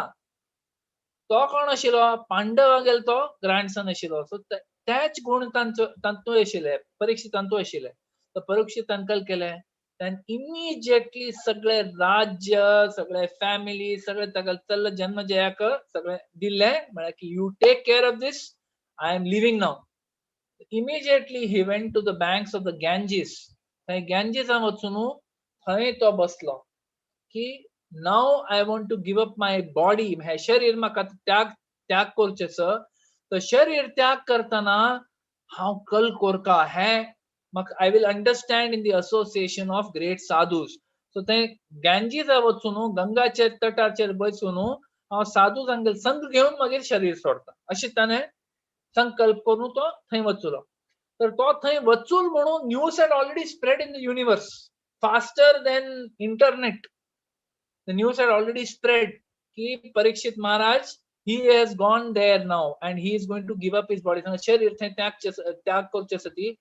[SPEAKER 5] तो कोण आशिल्लो, पांडवागेलो तो ग्रँडसन आशिल्लो. सो त्याच गुण तांचो तांतू आशिल्ले परीक्षितांतू आशिल्ले. तर परीक्षितान कल केलें, ताणें इमिजिएटली सगळें राज्य सगळें फॅमिली सगळें ताका चल्ल जन्मजयाक सगळें दिलें, म्हळ्यार की you take care of this, I am living now. Immediately he went to the banks of the Ganges. थंय गँजीसान वचून थंय तो बसलो. की now I want to give up my body, हे शरीर म्हाका त्याग त्याग करचें. तर शरीर त्याग करतना हांव कल कोरका हे म्हाका I will understand in the association of great sadhus. So ते गँजीजा वचून गंगाच्या तटाचेर बसून हांव साधू सांगेल संग घेवन मागीर शरीर सोडता अशें ताणें संकल्प करून तो थंय वचलो. तर तो थंय वचूल म्हणून news had already spread in the universe faster than internet. The news had already spread की Parikshit Maharaj, he has gone there now and he is going to give up his body. शरीर थंय त्याग त्याग करचे आसा ती.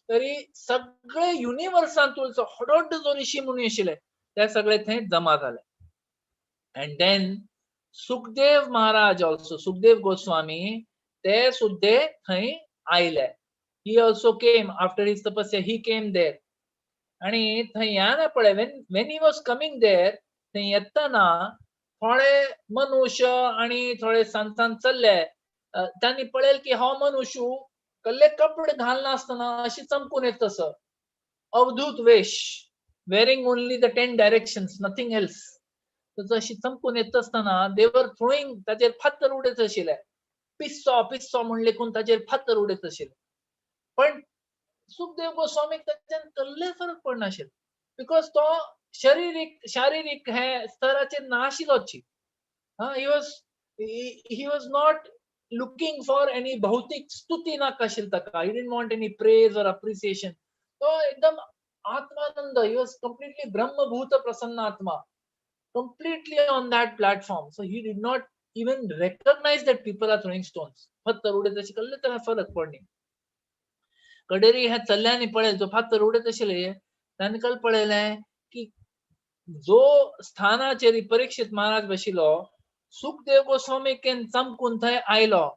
[SPEAKER 5] तरी सगळे युनिवर्सांतून हडोड जो ऋषी मुनी आशिल्ले ते सगळे थंय जमा जाले. And then Sukhdev Maharaj also, Sukhdev Goswami, ते सुद्दे थंय आयले. He also came after his tapasya, he came there. आणि थंय या पळय, when he was coming there, थंय येतना थोडे मनुष्य आणि थोडे सान चल्ले. त्यांनी पळयल की हो मनुष्य कसले कपडे घालनासतना अशी चमकून येत तसं अवधूत वेश, wearing only the 10 directions, nothing else. तसं अशी चमकून येत आसतना दे वर थ्रोईंग, ताचेर फातर उडयत आशिल्ले. पिस्सो पिस्सो म्हण लेखून ताचेर फातर उडयत आशिल्ले. पण सुखदेव गोस्वामीक ताच्यान कसले फरक पडनाशिल्लो, because तो शारीरिक शारीरिक हे स्तराचेर नाशिल्लोची. He was not looking for any भौतिक स्तुती नाका आशिल्ली ताका. He didn't want any praise or appreciation. तो एकदम आत्मानंद, he was completely ब्रह्मभूत प्रसन्न आत्मा, completely on that platform. So he did not even recognize that people are throwing stones. फातर उडयत अशें कसले ताका फरक पडनी. कडेरी ह्या चल्ल्यांनी पळयल जो फातर उडयत आशिल्ले तांणी कल पळयलें की जो स्थानाचेर परीक्षित महाराज बशिल्लो, सुखदेव गोस्वामी केन चमकून थंय आयलो.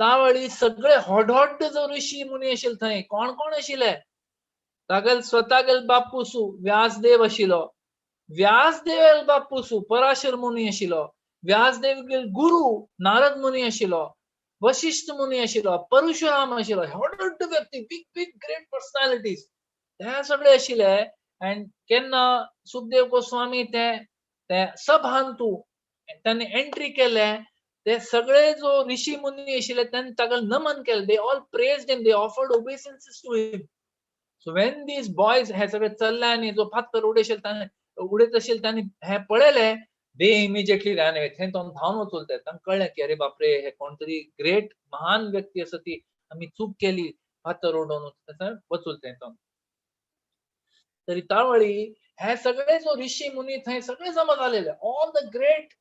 [SPEAKER 5] तावळी सगळे होड जो ऋषी मुनी आशिल्ले थंय कोण कोण आशिल्ले, तागेल स्वतागेल बापूसू व्यासदेव आशिल्लो, व्यासदेव बापूसू पराशर मुनी आशिल्लो, व्यासदेव गुरु नारद मुनी आशिल्लो, वशिष्ठ मुनी आशिल्लो, परशुराम आशिल्लो. होड व्यक्ती, बिग बिग ग्रेट पर्सनॅलिटीज ते सगळे आशिल्ले. अँड केन्ना सुखदेव गोस्वामी ते ते सभांतू त्यांनी एंट्री केले, ते सगळे जो ऋषी मुनी आशिल्ले त्यांनी ताका नमन केले. They all praised him, they offered obeisances to him. So when these boys हे सगळे चल्ले आनी जो फातर उडयशेल ताणें उडयत आशिल्ले तांणी हे पळयले, they immediately ran away. थंय तो धांवन वचून ते तांकां कळ्ळें की अरे बापरे, हे कोण तरी ग्रेट महान व्यक्ती आसा ती, आमी चूक केली फातर उडोवन वचून थंय तो. तरी तावळी हे सगळे जो ऋषी मुनी थंय सगळे जमा झालेले, all the great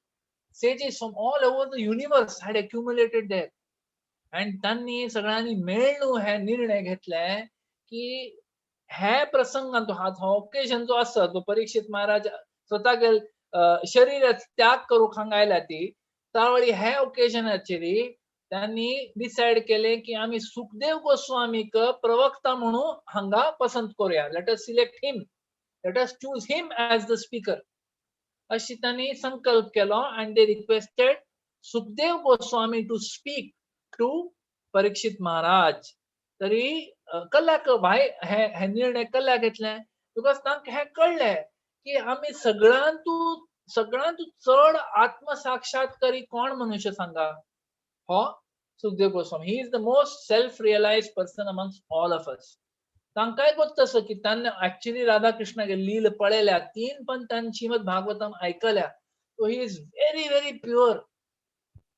[SPEAKER 5] sages from all over the universe had accumulated there. And त्यांनी सगळ्यांनी मेळून हे निर्णय घेतले की हे प्रसंगान तो हा ओकेजन जो आसा, जो परीक्षित महाराज स्वतागेल शरीर त्याग करूंक हांगा आयल्या ती त्यावेळी हे ओकेजनाचेर त्यांनी डिसायड केले की आमी सुखदेव गोस्वामीक प्रवक्ता म्हणून हांगा पसंत करूया. Let us select him, let us choose him as the speaker, अशी त्यांनी संकल्प केलो. And they requested Sukhdev Goswami to speak to Parikshit Maharaj. तरी कल्ल्याक भाय हे हे निर्णय कल्ल्याक घेतले, because तांकां हें कळ्ळें की आमी सगळ्यांतू सगळ्यांतू चड आत्मसाक्षात्कारी कोण मनुष्य सांगा, हो Sukhdev Goswami. He is the most self realized person amongst all of us. तांकांय गोत्त आसा की तांणी ऍक्च्युली राधा कृष्णागे लील पळयल्या तीन, पण तांणी श्रीमद भागवतम आयकल्या. So he is very very pure,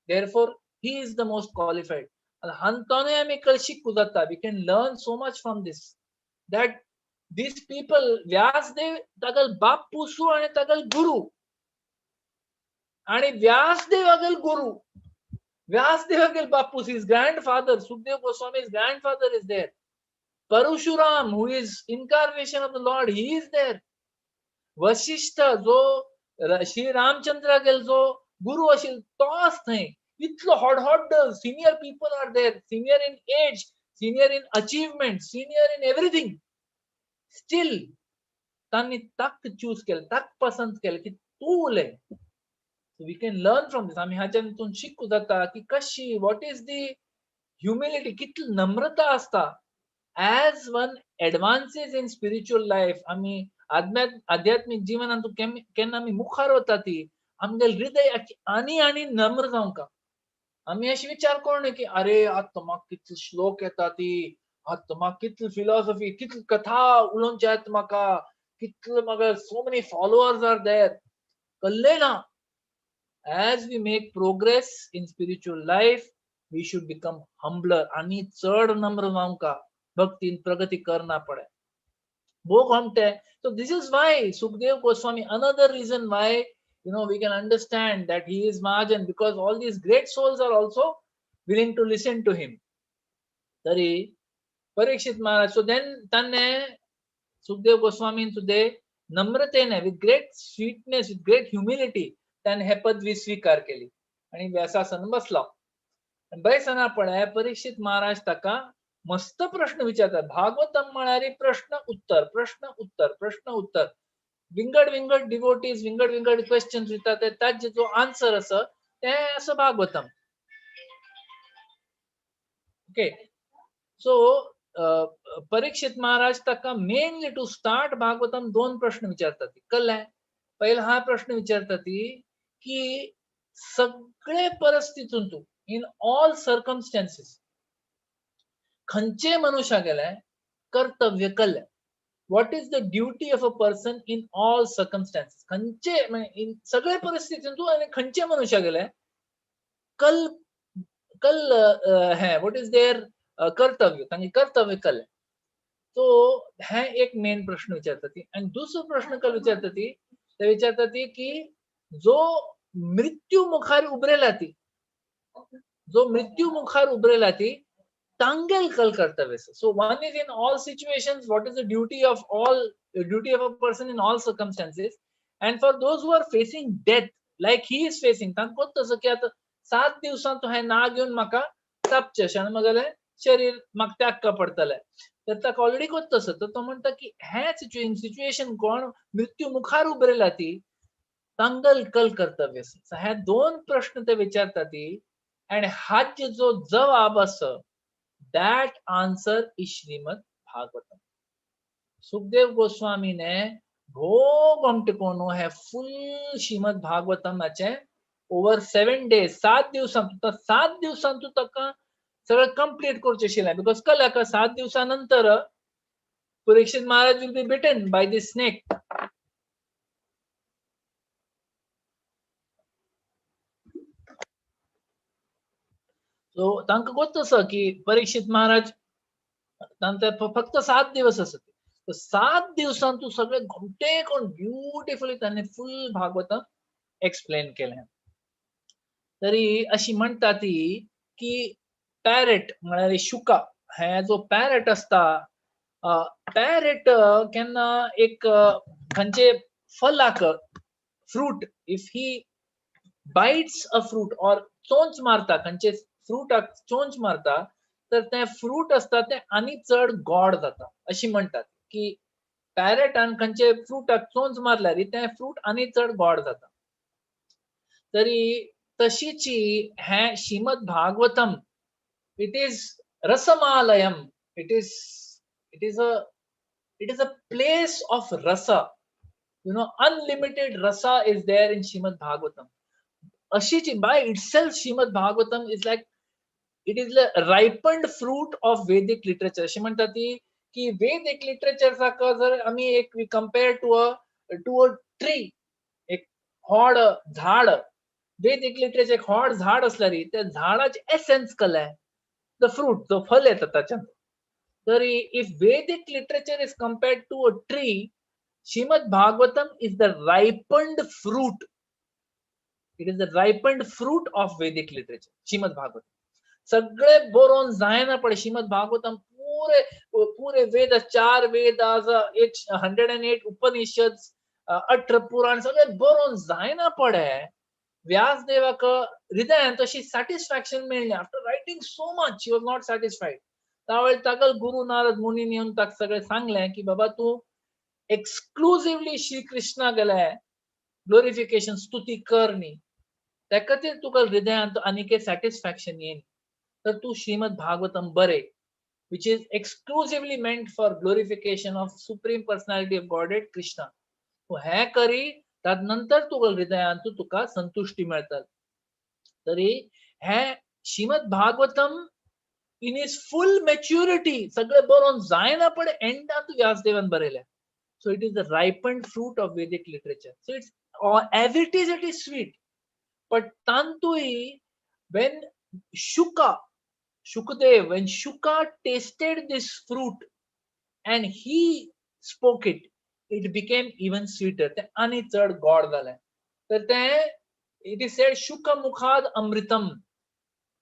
[SPEAKER 5] therefore he is the most qualified. हांतोनूय आमी कळ शिकू जाता. We can learn so much from this, that these people, Vyasdev तागल बापूसू आणि तागल गुरु, आणि व्यासदेव अगल गुरु, व्यासदेव अगल बापूस, his grandfather, Sukhdev Goswami's grandfather is there. Parashuram, who is incarnation of the Lord, he is there. Vashishtha जो श्री रामचंद्रागेल जो गुरु आशिल्लो तोच थंय. इतलो hot hot senior people are there, senior in age, senior in achievement, senior in everything. Still तांणी ताक चूज केलें, ताक पसंत केलें की तूं उलय. We can learn from this. आमी हाच्या हितून शिकू जाता की कशी, what is the humility, कितली नम्रता आसता. As one advances in spiritual life, आमी आध्यात्मीक जीवनान तूं केन्ना आमी मुखार वता ती आमगे हृदय आनी आनी नम्र जावंका. आमी अशें विचार करूं की अरे आतां म्हाका कितले श्लोक येता ती, आतां म्हाका कितली फिलॉसॉफी, कितली कथा उलोवचे येता म्हाका, कितले म्हाका so many followers are there. कल्ले ना. As we make progress in spiritual life we should become humbler आनी चड नम्र जावंका, भक्तीन प्रगती करना पडे. भोग हमटे. So this is why Sukhdev Goswami, another reason why you know we can understand that he is Mahajan, because all these great souls are also willing to listen to him. तरी परीक्षित महाराज, so then तान्ने सुखदेव गोस्वामीन सुद्दां नम्रतेने, with great sweetness, with great humility ताणें हे पदवी स्वीकार केली आनी व्यासासन बसलो. बैसना पळय परीक्षित महाराज ताका मस्त प्रश्न विचारतात. भागवतम म्हळ्यार प्रश्न उत्तर, प्रश्न उत्तर, प्रश्न उत्तर. विंगड विंगड डिवोटीज विंगड विंगड क्वेश्चन्स विचारतात, ताजे जो आन्सर आसा ते आसा भागवतम. ओके, सो परीक्षित महाराज ताका मेनली टू स्टार्ट भागवतम दोन प्रश्न विचारतात. कळ्ळें? पहिला हा प्रश्न विचारतात की सगळे परिस्थितीतून तूं इन ऑल सर्कमस्टॅन्सीस खंयचे मनुष्या गेले कर्तव्य कळ्ळें. What is the duty of a person in all circumstances? खंयचे इन सगळे परिस्थितीतून तूं आनी खंयचे मनुष्या गेले कल कल हें what is there कर्तव्य, तांगे कर्तव्य कळ्ळें. सो हे एक मेन प्रश्न विचारता ती. आनी दुसरो प्रश्न कल विचारता ती, ते विचारता ती की जो मृत्यू मुखार उबरेला ती, जो मृत्यू मुखार उबरेला ती तांगेल कल कर्तव्य. So one is in all situations what is the duty of all, duty of a person in all circumstances, and for those who are facing death like he is facing, तांकां तसो की आतां 7 दिवसां तो हें ना घेवन म्हाका तापचें अशें आनी म्हगेलें शरीर म्हाका त्यागका पडटलें, तर ताका ऑलरेडी कोत्त आसा. तर तो म्हणटा की हें सिच्युएशन कोण मृत्यू मुखार उबरेला ती तांगल कल कर्तव्य. हे दोन प्रश्न ते विचारता ती आनी हाचे जो जवाब आसा that answer is Shrimad Bhagavatam. Sukhdev Goswami ने भोग अमटे हे फुल श्रीमद भागवतमाचे ओवर 7 डेज, 7 दिवसांत, 7 दिवसांत ताका सगळं कंप्लीट करचें आशिल्लें. Because कळ्ळें 7 दिवसां नंतर Parikshit Maharaj will be bitten by this snake. So तांकां गोत आसा की परीक्षित महाराज तांचे फक्त 7 दिवस आसत. 7 दिवसांत तूं सगळे घमटे कोण ब्युटिफुली तांणी फुल भागवतम एक्सप्लेन केलें. तरी अशी म्हणटा ती की पॅरेट म्हळ्यार शुका, हे जो पॅरेट आसता, पॅरेट केन्ना एक खंयचे Falak fruit, if he bites a fruit or चोंच मारता, खंयचे फ्रुटाक चोंच मारता, तर तें फ्रूट आसता तें आनी चड गोड जाता. अशी म्हणटात की पॅरेटान खंयचे फ्रुटाक चोंच मारल्यार तें फ्रूट आनी चड गोड जाता. तरी तशीची हें Shrimad Bhagavatam, it is rasamalayam, it is a place of rasa, you know, unlimited rasa is there in Shrimad Bhagavatam. अशीची by itself Shrimad Bhagavatam is like it is the ripened fruit of Vedic literature. अशी म्हणटा ती की वेदिक लिटरेचर सारको जर आमी एक we compare to a tree, एक व्हड झाड, वेदिक लिटरेचर एक व्हड झाड आसल्यार त्या झाडाचे एसेन्स कळ्ळें, the fruit, जो फल येता ताच्यान. तरी if Vedic literature is compared to a tree, Shrimad Bhagavatam is the ripened fruit. It is the ripened fruit of Vedic literature, Shrimad Bhagavatam. सगळे बरोवन जायना पडे श्रीमद भागवतम पुरे पुरे वेद, 4 वेद, 108 उपनिषद, 18 पुराण, सगळे बरोवन जायना पडे. व्यासदेवाक हृदयान तशी सॅटिस्फॅक्शन मेळ्ळें. After writing so much he was not satisfied. त्यावेळी ताका गुरु नारद मुनीन येवन ताका सगळें सांगलें की बाबा तूं एक्सक्लुझिवली श्री कृष्णा गेले ग्लोरिफिकेशन स्तुती कर न्ही, त्या खातीर तुका हृदयांत आनीक सॅटिस्फॅक्शन येयन, तर तूं श्रीमद भागवतम बरे. which is exclusively meant for glorification of Supreme Personality of Godhead Krishna. तूं हें करी, तदनंतर तुका हृदयांतु तुका संतुष्टी मेळटा. तरी हें Shrimad Bhagavatam in its full maturity सगळें बरोवन जायना पण एंडांत व्यासदेवान बरयलें. So it is the ripened fruit of Vedic literature. So it's as it is, it is sweet. But tantui, when Shuka, Shukadev, when Shuka tasted this fruit and he spoke it, it became even sweeter. ते आनी चड गोड जालें. तर तें it is said Shuka मुखाद अमृतम.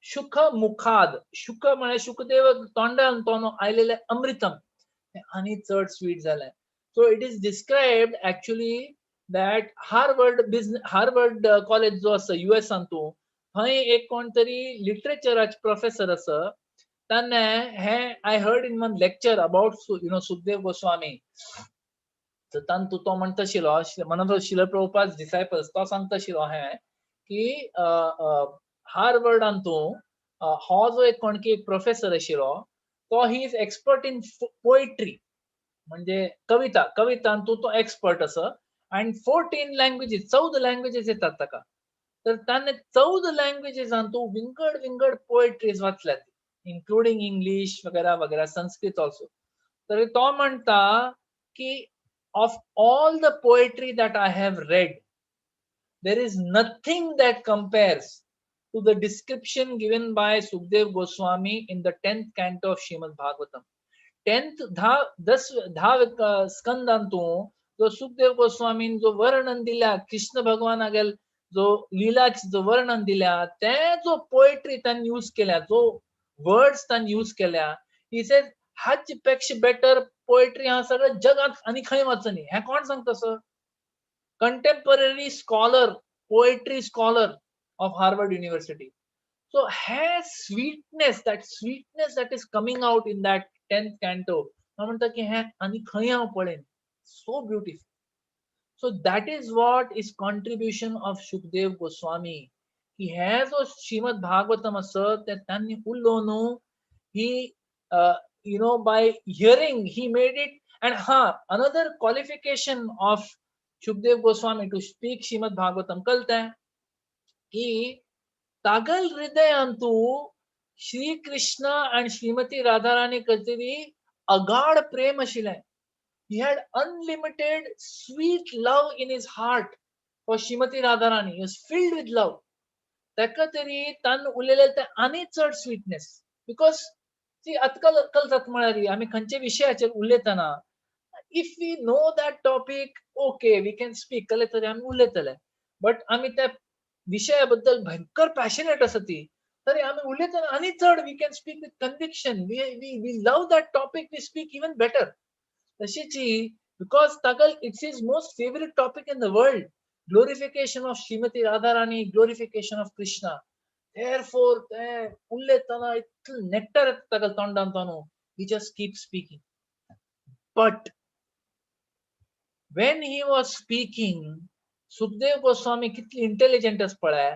[SPEAKER 5] शुक मुखाद, शुक म्हळ्यार शुकदेव तोंडान तो आयलेलें अमृतम, तें आनी चड स्वीट जालें. So it is described actually that Harvard business, Harvard college जो आसा युएसान तूं, थंय एक कोण तरी लिटरेचराचे प्रोफेसर आसा, ताणें हें I heard in one lecture about Sukadev Goswami. तर तांतू तो म्हणटा आशिल्लो, one of Srila Prabhupada's disciples, तो सांगता आशिल्लो हें की हार्वर्डान तूं हो जो एक कोण की एक प्रोफेसर आशिल्लो, तो he is expert in poetry, म्हणजे कविता, कवितांतू तो एक्सपर्ट आसा. आनी 14 लँग्वेजीस, 14 लँग्वेजीस येतात ताका. तर ताणें 14 लँग्वेजीसांतू विंगड विंगड पोएट्रीज वाचल्यात, इन्क्लुडींग इंग्लीश वगैरा वगैरा, संस्कृत ऑल्सो. तर तो म्हणटा की of all the poetry that I have read, there is nothing that compares to the description given by Sukdev Goswami in the 10th canto of Shrimad Bhagavatam. 10th धा दस धा स्कंदांतू जो सुखदेव गोस्वामीन जो वर्णन दिल्या, कृष्ण भगवानागेल जो लीलाच जो वर्णन दिल्या, ते जो पोएट्री तांणी यूज केल्या, जो वर्ड्स तांणी यूज केल्या, he says हाचे पेक्षा बेटर पोएट्री हा सगळ्या जगात आनी खंय वचनी. हें कोण सांगता sir? Contemporary scholar, poetry scholar of Harvard University. So hey sweetness, that sweetness that is coming out in that 10th canto, हांव म्हणटा की हें आनी खंय हांव पळयन, so beautiful. So that is what is contribution of Sukadev Goswami, की हे जो श्रीमद भागवतम आसा तें तांणी उलोवन न्हू, he by hearing he made it. And ha, another qualification of Sukadev Goswami to speak Shrimad Bhagavatam कळतें की तागल हृदयांतू श्री कृष्ण आणि श्रीमती राधाराणी कचेरी अगाढ प्रेम आशिल्लें. He had unlimited sweet love in his heart for Shrimati Radharani. He was filled with love. ताका तरी तान उलयलें तें आनी चड स्वीटनेस, because सी आजकाल कल जाता म्हळ्यार आमी खंयच्या विशयाचेर उलयतना, if we know that topic, okay, we can speak, कळ्ळें तरी आमी उलयतले. बट आमी त्या विशया बद्दल भयंकर पॅशनेट आसा ती, तरी आमी उलयतना आनी चड we can speak with conviction. We love that topic, we speak even better. तशीच because ताका it's his most favourite topic in the world, glorification of Shrimati Radharani, glorification of Krishna. Therefore ते उलयतना इतलो नेक्टर येता ताका तोंडान तो, he just keep speaking. But when he was speaking, Sukadev Goswami कितली इंटेलिजंट आसा पळय,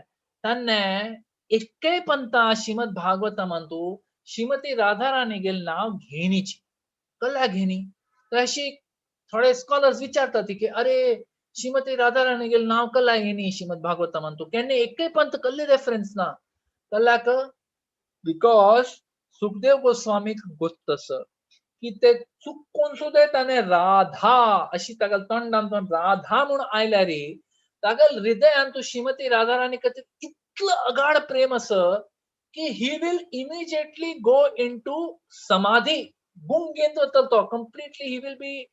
[SPEAKER 5] ताणें एक्कय पंता श्रीमद भागवतमांतू श्रीमती राधाराणी गेल नांव घेनीची, कला घेनी. तर अशी थोडे स्कॉलर्स विचारतात की अरे श्रीमती राधाराणी गेल नांव कला घेनी श्रीमद भागवतमांतू, केन्ना एकय पंत कल्ले रेफरन्स ना कलाक? Because Sukhdev गोस्वामीक गोत्त आसा की ते चुकून सुद्दां ताणें राधा अशी ताका तोंडान तोंड राधा म्हूण आयल्यार ताका हृदयान तूं श्रीमती राधाराणी खातीर इतलो अगाढ प्रेम आसा की he will immediately go into samadhi, गुंगेंत वतलो तो completely, he will be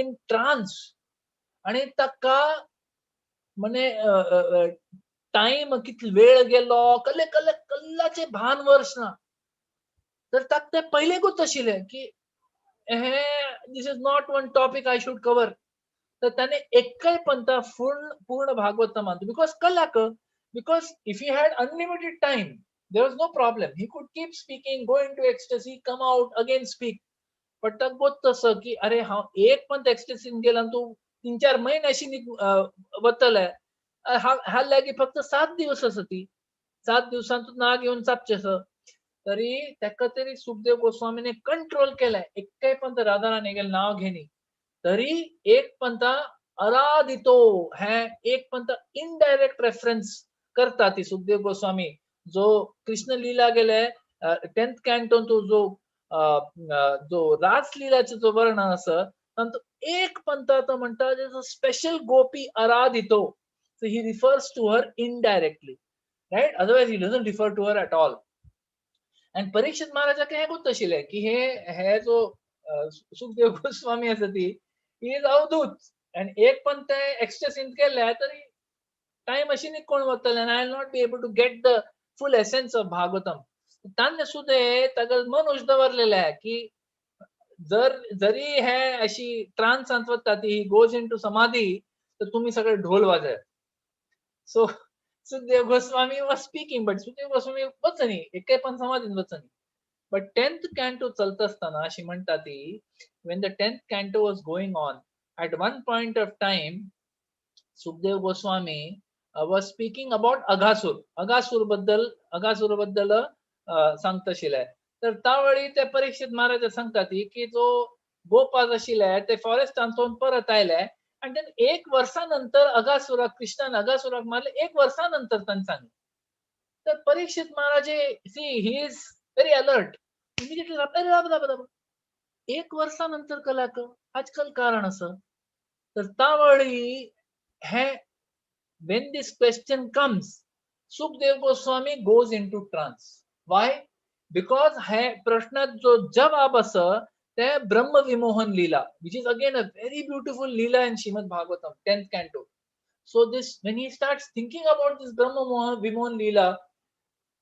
[SPEAKER 5] in trance. आणि ताका म्हणे टायम कितलो वेळ गेलो कल्ले कल्ले कल्लाचें भान वर्स ना. तर ताका तें पयलेंकूच आशिल्लें की हे this is not one topic I should cover. तर ताणें एकय पंथा पूर्ण पूर्ण भागवतमांत, because कलाक, because if he had unlimited time, there was no problem, he could keep speaking, go into ecstasy, come out, again speak. But ताका गोत्त आसा की अरे हांव एक पंथ एक्स्टसीन गेलो आनी तूं 3-4 महिने अशी वतले, हा लागीं फक्त 7 दिवस आसा, ती 7 दिवसांत तूं नाग येवन चाबचें आसा. तरी ताका तरी सुखदेव गोस्वामीने कंट्रोल केलाय, एकय पंत राधा गेले नाव घेनी. तरी एक पंता अराधितो हे एक पंत इनडायरेक्ट रेफरन्स करता ती सुखदेव गोस्वामी, जो कृष्ण लीला गेले 10th कॅन्टोन तो जो जो रासलीलाचो जो वर्णन आसा तातूंत एक पंता तो म्हणटा स्पेशल गोपी अराधितो. So he refers to her indirectly, right? Otherwise he doesn't refer to her at all. And Parikshit महाराजाक हें गोत आशिल्लें की हे हे जो सुखदेव गोस्वामी आसा ती he is Avadhoot. And एक पण ते एक्स्ट्रा केल्ले तरी टायम अशी कोण वतले and I will not be able to get the full essence of Bhagavatam. Tanya सुद्दां ताका मन दवरलेलें आहे की जर जरी हे अशी ट्रान्सांत वता ती गोज इन टू समाधी तर तुम्ही सगळे ढोल वाजयात. So Sukhdev Goswami was speaking, but Sukhdev Goswami वचनी एकय पण समाधीन वचनी. बट 10th canto चलता आसतना अशी म्हणटा ती, when the 10th canto was going on, at one point of time Sukhdev Goswami was speaking about Aghasur. Aghasur बद्दल, अघासूर बद्दल सांगता आशिल्ले. तर त्यावेळी ते परीक्षित महाराज सांगता ती की जो गोपाज आशिल्ले ते फॉरेस्टांतून परत आयले आणि then एक वर्षानंतर अघासुराक, कृष्णान अघासुराक मारले एक वर्षानंतर तांणी सांगले. तर Parikshit Maharaj, see he is very alert, immediately अरे राब राब राब, एक वर्षानंतर कलाक आजकाल कारण असं. तर त्यावेळी हे when this question comes, Sukhdev Goswami goes into trance. Why? Because हे प्रश्नात जो जवाब आसा ते ब्रह्म विमोहन लीला, which is again a very beautiful leela in Srimad Bhagavatam 10th canto. So this, when he starts thinking about this Brahma Vimohan leela,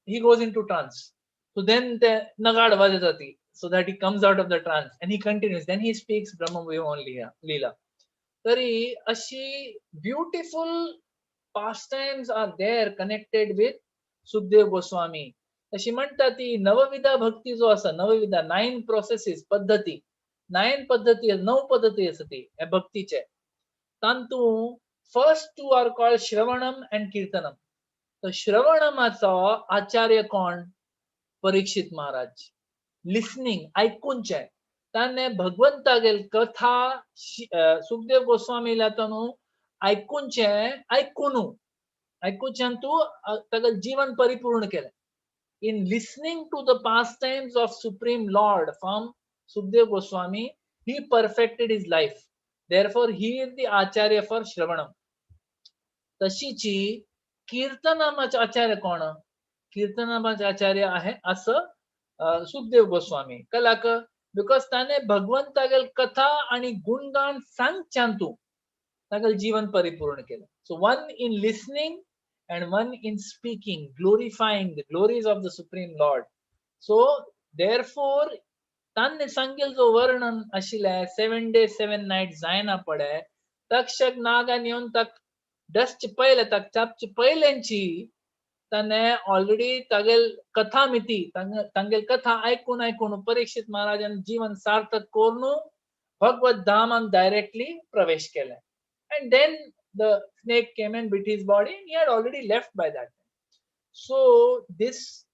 [SPEAKER 5] he goes into trance. So then the nagad vajati, so that he comes out of the trance and he continues. Then he speaks Brahma Vimohan leela. तरी अशी beautiful pastimes are there connected with Sukhdev Goswami. अशी म्हणटा ती नवविधा भक्ती जो आसा, नवविधा 9 प्रोसेसीस पद्धती, 9 पद्धती, 9 पद्धती आसा ती ह्या भक्तीचे. तातूंत first 2 are called Shravanam and Kirtanam. तर श्रवणमाचो आचार्य कोण? परीक्षित महाराज. लिसनिंग, आयकूनचें ताणें भगवंतागेल कथा सुखदेव गोस्वामीला ताणू आयकूनचें, आयकून आयकूच्यान तूं ताका जीवन परिपूर्ण केलें. In listening to the pastimes of Supreme Lord from Sukhdev Goswami, he perfected his life. Therefore, he is the Acharya for Shravanam. तशीची कीर्तनामाचे आचार्य कोण? कीर्तनामाचे आचार्य आहे असं सुखदेव गोस्वामी. कलाक because ताणे भगवंतागेल कथा आणि गुणगान सांगच्यान तूं तागेल जीवन परिपूर्ण केलें. So one in listening and one in speaking, glorifying the glories of the Supreme Lord. So therefore तान्ने सांगेल जो वर्णन आशिल्लें 7 days 7 nights जायना पडे, तक्षक नागान येवन ताक डस्ट पयले, ताक चापचे पयल्यांची ताणें ऑलरेडी तागेल कथा मिती, तांगेल कथा आयकून आयकून परीक्षित महाराजान जीवन सार्थक करून भगवत धामान डायरेक्टली प्रवेश केले. And then the snake came and bit his body and he had already left by that time. So this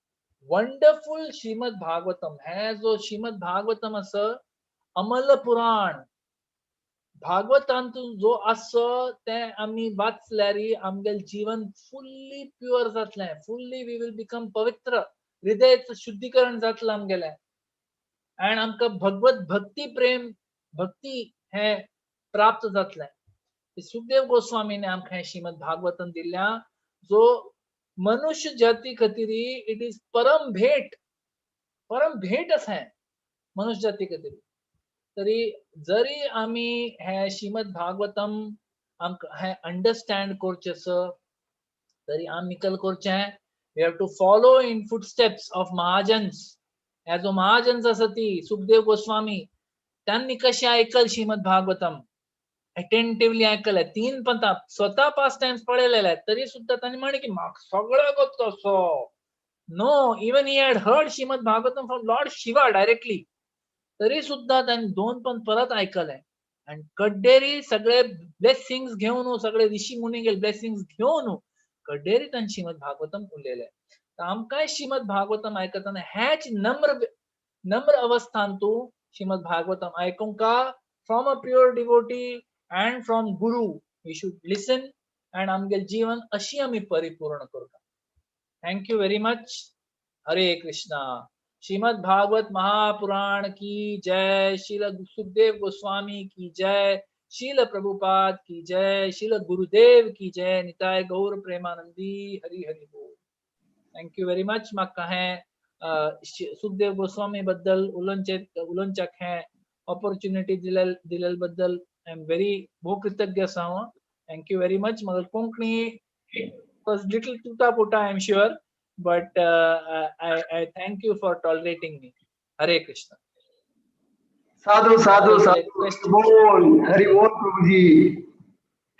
[SPEAKER 5] wonderful Srimad Bhagavatam है जो श्रीमद भागवतम असं अमल पुराण भागवतांतून जो आसा तें आमी वाचल्यार आमगेलें जीवन फुल्ली प्युअर जातलें, फुल्ली we will become पवित्र, हृदयाचं शुद्धीकरण जातलें आमगेलें आनी आमकां भगवत भक्ती प्रेम भक्ती हें प्राप्त जातलें. सुखदेव गोस्वामीने आमकां हें श्रीमद भागवतम दिल्या जो मनुष्य जाती खातीर it is परम भेट, परम भेट आसा हें मनुष्य जाती खातीर. तरी जरी आमी हे श्रीमद भागवतम आमकां हें अंडरस्टँड करचें आसा तरी आमी निकल करचें, we have to follow in footsteps of Mahajans. हे जो महाजन्स आसा ती सुखदेव गोस्वामी त्यांनी कशें आयकल श्रीमद भागवतम, अटेंटिवली आयकलें, 3 पंथा स्वता पास टायम्स पळयलेले तरी सुद्दां तांणी म्हणलें की म्हाका सगळें गोत्तो असो. No, even he had heard Shrimad Bhagavatam from Lord Shiva directly, तरी सुद्दां तांणी 2 पण परत आयकलें आनी कड्डेरी सगळे ब्लेसिंग्स घेवन, सगळे ऋषी मुनीगेल ब्लेसिंग्स घेवन कड्डेरी तांणी श्रीमद भागवतम उलयलें. आमकांय श्रीमद भागवतम आयकतना ह्याच नम्र नम्र अवस्थान तूं श्रीमद भागवतम आयकूंक from a pure devotee and from guru we should listen and आमगे जीवन अशी आमी परिपूर्ण करता. Thank you very much. Hare Krishna. Shrimad Bhagavat Mahapuran की जय, श्रील सुखदेव गोस्वामी की जय, श्रील प्रभुपाद की जय, श्रील गुरुदेव की जय. निताय गौर प्रेमानंदी हरि हरि बोल. Thank you very much. म्हाका हें सुखदेव गोस्वामी बद्दल उलोवचे उलोवच्याक हें ऑपॉर्च्युनिटी दिलेल दिलेल बद्दल I am very भोव कृतज्ञ आसा हांव. Thank you very much. म्हाका Konkani was little tuta puta, I am sure, but I thank you for tolerating me. Hare Krishna.
[SPEAKER 2] साधु साधु साधु बोल. हरि बोल प्रभुजी.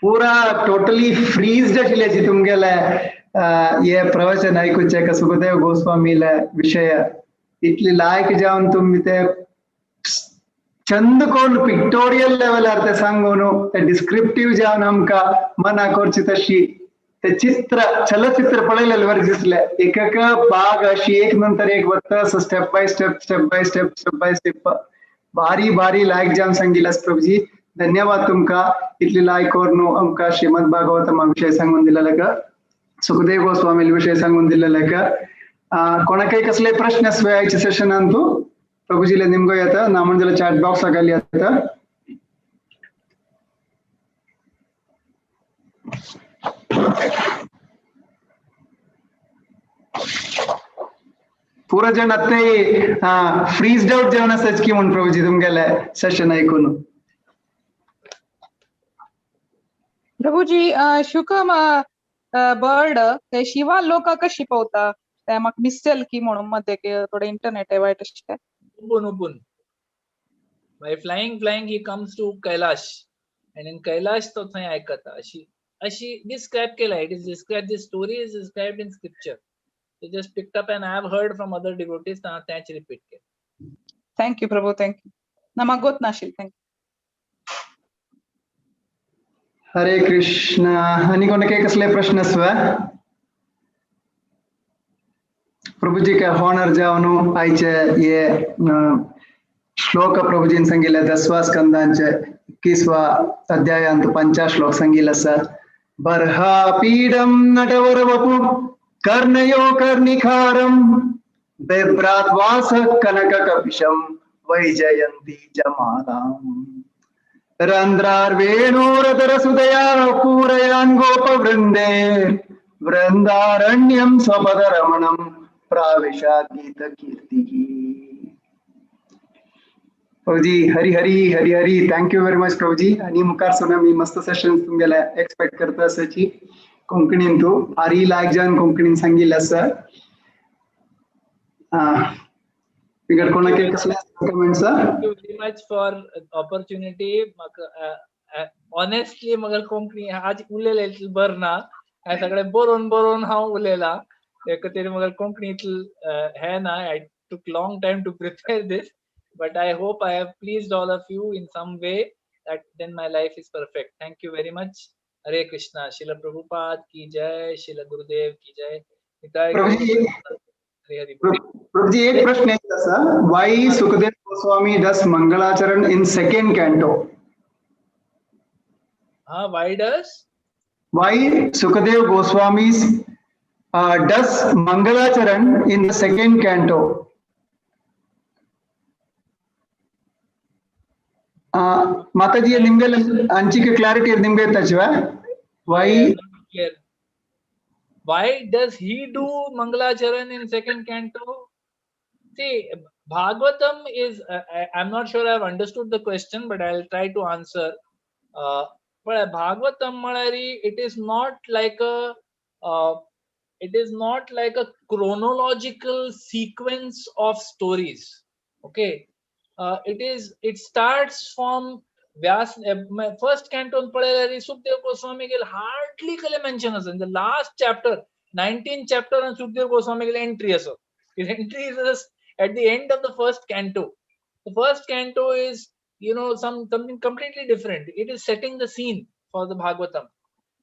[SPEAKER 2] पुरा टोटली फ्रीज्ड आशिल्ल्याची तुमगेले हे प्रवचन आयकुचें का सुखदेव गोस्वामीले विशय इतली लायक जावन तुमी ते चंद कोण पिक्टोरियल लेवलार ते सांगून ते डिस्क्रिप्टीव जावन आमकां मना करची तशी ते चित्र चलचित्र पळयलेले बरें दिसलें. एक एक भाग अशी एक नंतर एक वता, step by step, step by step, step by step. भारी भारी लायक जावन सांगिल्लें प्रभुजी. धन्यवाद तुमकां इतली लायक करून आमकां श्रीमद भागवतमा विशय सांगून दिलेले का, सुखदेव गोस्वामी विशय सांगून दिलेले का. कोणाकय कसले प्रश्न आसवे आयच्या सेशनान तूं प्रभुजीले निमगो येता ना म्हणजे चॅट बॉक्स घाली येता. पुरा जण आतां फ्रीज्ड आउट जेवण आसाच की म्हूण प्रभुजी तुमगेले सेशन आयकून.
[SPEAKER 3] प्रभुजी, शुकम बर्ड ते शिवा लोक कशी पावता ते म्हाका दिसतले की म्हणून मध्ये थोडे इंटरनेट वायट अशें.
[SPEAKER 5] उबून उबून by flying flying he comes to Kailash and in Kailash तो थंय आयकता. अशी अशी डिस्क्रायब केला. It is describe, the story is described in scripture. They just picked up and I have heard from other devotees, हांवें तेंच रिपीट केलें.
[SPEAKER 3] Thank you Prabhu, thank you. ना म्हाका गोत नाशिल्लें. Thank you.
[SPEAKER 2] Hare Krishna. आनी कोणाकय कसले प्रश्न आसवे प्रभुजी का होनर जावन आयचे हे श्लोक प्रभुजीन सांगिल्ले दसवा स्कंदांचे 21वा अध्यायांत 5 श्लोक सांगिल्ले आसा. बर्हापीडं नटवर वपु कर्णयो कर्णिकारं बिभ्रात वास कनक कपिशं Vaijayanti जमालाम् रन्ध्रार्वेणुरधरसुदया पूरयान् गोपवृन्दे वृन्दारण्यं स्वपदरमणं प्राविशात् गीतकीर्तिः. Prabhuji Hari Hari Hari Hari. Thank you very much Prabhuji. आनी मुखार सुद्दां आमी मस्त सेशन तुमगेले एक्सपेक्ट करता आसाची कोंकणीन. तूं भारी लायक जावन कोंकणीन सांगिल्लें आसा. विंगड कोणाक कसले comments?
[SPEAKER 5] Thank you very much for opportunity. म्हाका ऑनेस्टली म्हाका कोंकणी आज उलयलें इतलें बरें ना. हें सगळें बरोवन बरोवन हांव उलयलां, ते खातीर म्हाका कोंकणी इतलें हें ना. I took long time to prepare this, but I hope I have pleased all of you in some way, that then my life is perfect. Thank you very much. Hare Krishna. Srila Prabhupada ki jai, Srila Gurudev ki jai. Nitai Hari Hari.
[SPEAKER 2] Prabhuji, एक प्रश्न आसा, why Sukadev Goswami does Mangalacharan in second canto?
[SPEAKER 5] हाँ, why does?
[SPEAKER 2] Why Sukadev Goswami does Mangalacharan in the second canto? Mataji, ನಿಮ್ಗೆ ಅಂಚಿಕೆ ಕ್ಲಾರಿಟಿ ನಿಮ್ಗೆ ತಚ್ವ? Why
[SPEAKER 5] Why does he do Mangalacharan in second canto? See, Bhagavatam is, I'm not sure I've understood the question, but I'll try to answer. But Bhagavatam malari, it is not like a it is not like a chronological sequence of stories. Okay. It starts from Vyas, first canto पळयल्यार Sukhdev Goswami गेल hardly कले mention आसा. In the last chapter, 19th chapter and Sukhdev Goswami गेल entry आसा. His entry is at the end of the first canto. The first canto is, you know, something completely different. It is setting the scene for the Bhagavatam.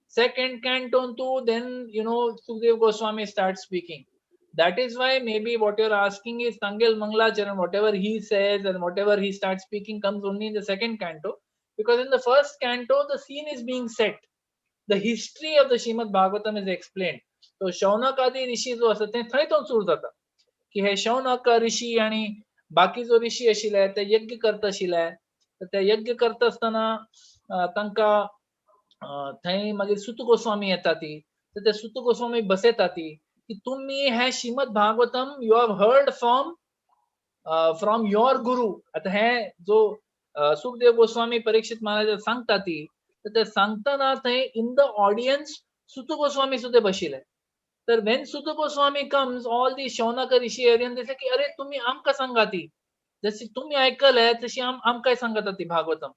[SPEAKER 5] Second canto too, then, you know, Sukhdev Goswami starts speaking. That is why maybe what you're asking is Tangel Manglacharan, whatever he says and whatever he starts speaking comes only in the second canto, because in the first canto the scene is being set. The history of the Shrimad Bhagavatam is explained. So Shaunakadi Rishi जो आसा ते थंय तो सुरू जाता की हे शौनक ऋषी आणि बाकी जो ऋषी आशिल्ले ते यज्ञ करता आशिल्ले. तर ते यज्ञ करता आसतना तांकां थंय मागीर सुत गोस्वामी येता ती, तर ते सुत गोस्वामी बसयता ती की तुम्ही हे Shrimad Bhagavatam you have heard from your guru. आता हे जो सुखदेव गोस्वामी परीक्षित महाराज सांगता ती, तर ते सांगतना थंय इन the audience सुत गोस्वामी सुद्धा बशिल्ले. तर when Suta Goswami comes all the Shaunaka rishi Aryan they की अरे तुम्ही आमकां सांगा ती, जशी तुम्ही आयकले तशी आमकांय सांगता ती भागवतम.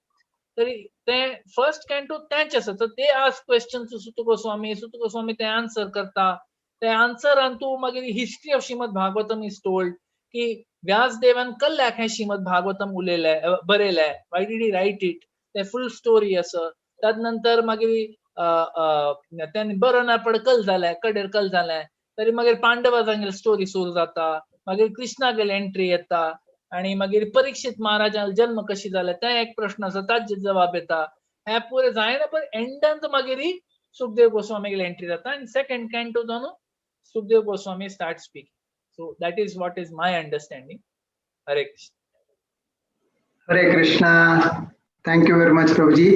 [SPEAKER 5] तरी ते फर्स्ट कॅन्टो तेंच आसा. तर ते ask question to Suta Goswami, Suta Goswami ते आन्सर करता. ते आन्सरान तूं मागीर history of Shrimad Bhagavatam is told की व्यासदेवान कल्ल्याक हें श्रीमद भागवतम उलयलें बरयलें, why did he write it, ते फूल स्टोरी आसा. त्याच नंतर मागीर त्यांनी बरं ना पड कल जालें, कडेर कल जालें तरी मागीर पांडवांगेर स्टोरी सुरू जाता, मागीर कृष्णागेर एंट्री येता आणि मागीर परीक्षित महाराजांक जन्म कशी जाले ते एक प्रश्न आसा ताजे जवाब येता. हे पुरे जायना पण एंडांत मागीर सुखदेव गोस्वामीगेर एंट्री जाता आनी सेकंड कॅन्टो जावन Sukhdev Goswami start speaking. So that is what is my understanding. Hare Krishna.
[SPEAKER 2] Hare Krishna. Thank you very much Prabhuji.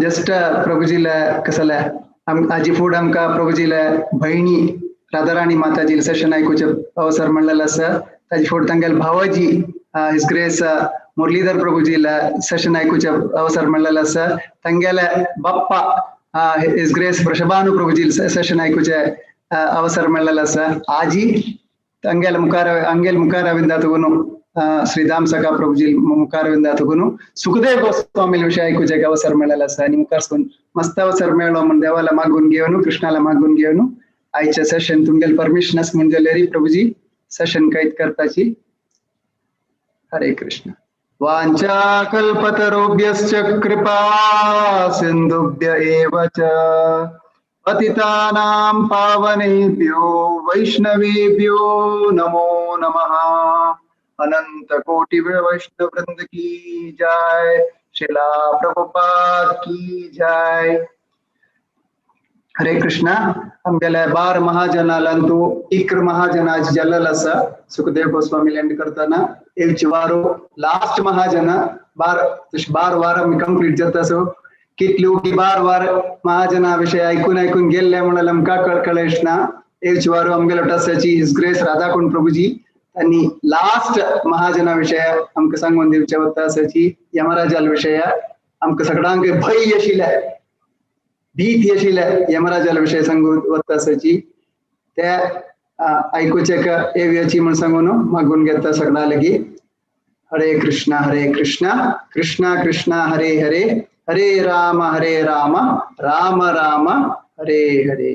[SPEAKER 2] Just प्रभुजीला कसले आजी फुड आमकां प्रभुजीला भयणी राधाराणी माताजी सेशन आयकुचे अवसर मेळ्ळेलो आसा. ताजी फुड तांगेले भावाजी his grace Muralidhar प्रभुजीला सेशन आयकुचे अवसर मेळ्ळेलो आसा. तांगेले बाप्पा his grace Vrishabhanu Prabhuji session आयकुचे अवसर मेळ्ळेलो आसा. आजी तांगेले मुखार अंगेल मुखारविंदा तुगुनु श्रीधाम सखा प्रभुजी मुखारविंदा तुगुनु सुखदेव गोस्वामी विषय आयकुचे अवसर मेळ्ळेलो आसा. आनी मुखार मस्त अवसर मेळ्ळो म्हूण देवाला मागून घेवन कृष्णाला मागून घेवन आयचे सेशन तुमगेले परमिशन आसा म्हूण जाल्यार प्रभुजी सेशन कैद करताची. हरे कृष्ण. वाञ्छा कल्पतरुभ्यश्च कृपा सिन्धुभ्य एव च पतितानां पावनेभ्यो वैष्णवेभ्यो नमो नमः. अनंत कोटि वैष्णव वृंद की जय. श्रीला प्रभुपाद की जय. हरे कृष्णा. आमगेले बार महाजनालांतू इक्र महाजनाज जाल्लेलो आसा सुखदेव गोस्वामी लँड करतना एक वारो लास्ट महाजना बार बार वार आमी कंप्लीट जाता. सो कितल्यो की बार वार महाजना विषय आयकून आयकून गेल्ले म्हणल्यार आमकां कळेश ना. एक वारो आमगेलो टसाची his grace Radhakund Prabhuji आनी लास्ट महाजना विषय आमकां सांगून दिवचे वता आसाची यमराजाल विषय आमकां सगळ्यांक भंय आशिल्ले भीती आशिल्ले यमराजाल विषय सांगून वता आसाची ते आयकुचे येवयाची म्हूण सांगून मागून घेता सगळ्यां लागीं. हरे कृष्णा हरे कृष्णा कृष्णा कृष्णा हरे हरे हरे राम राम राम हरे हरे.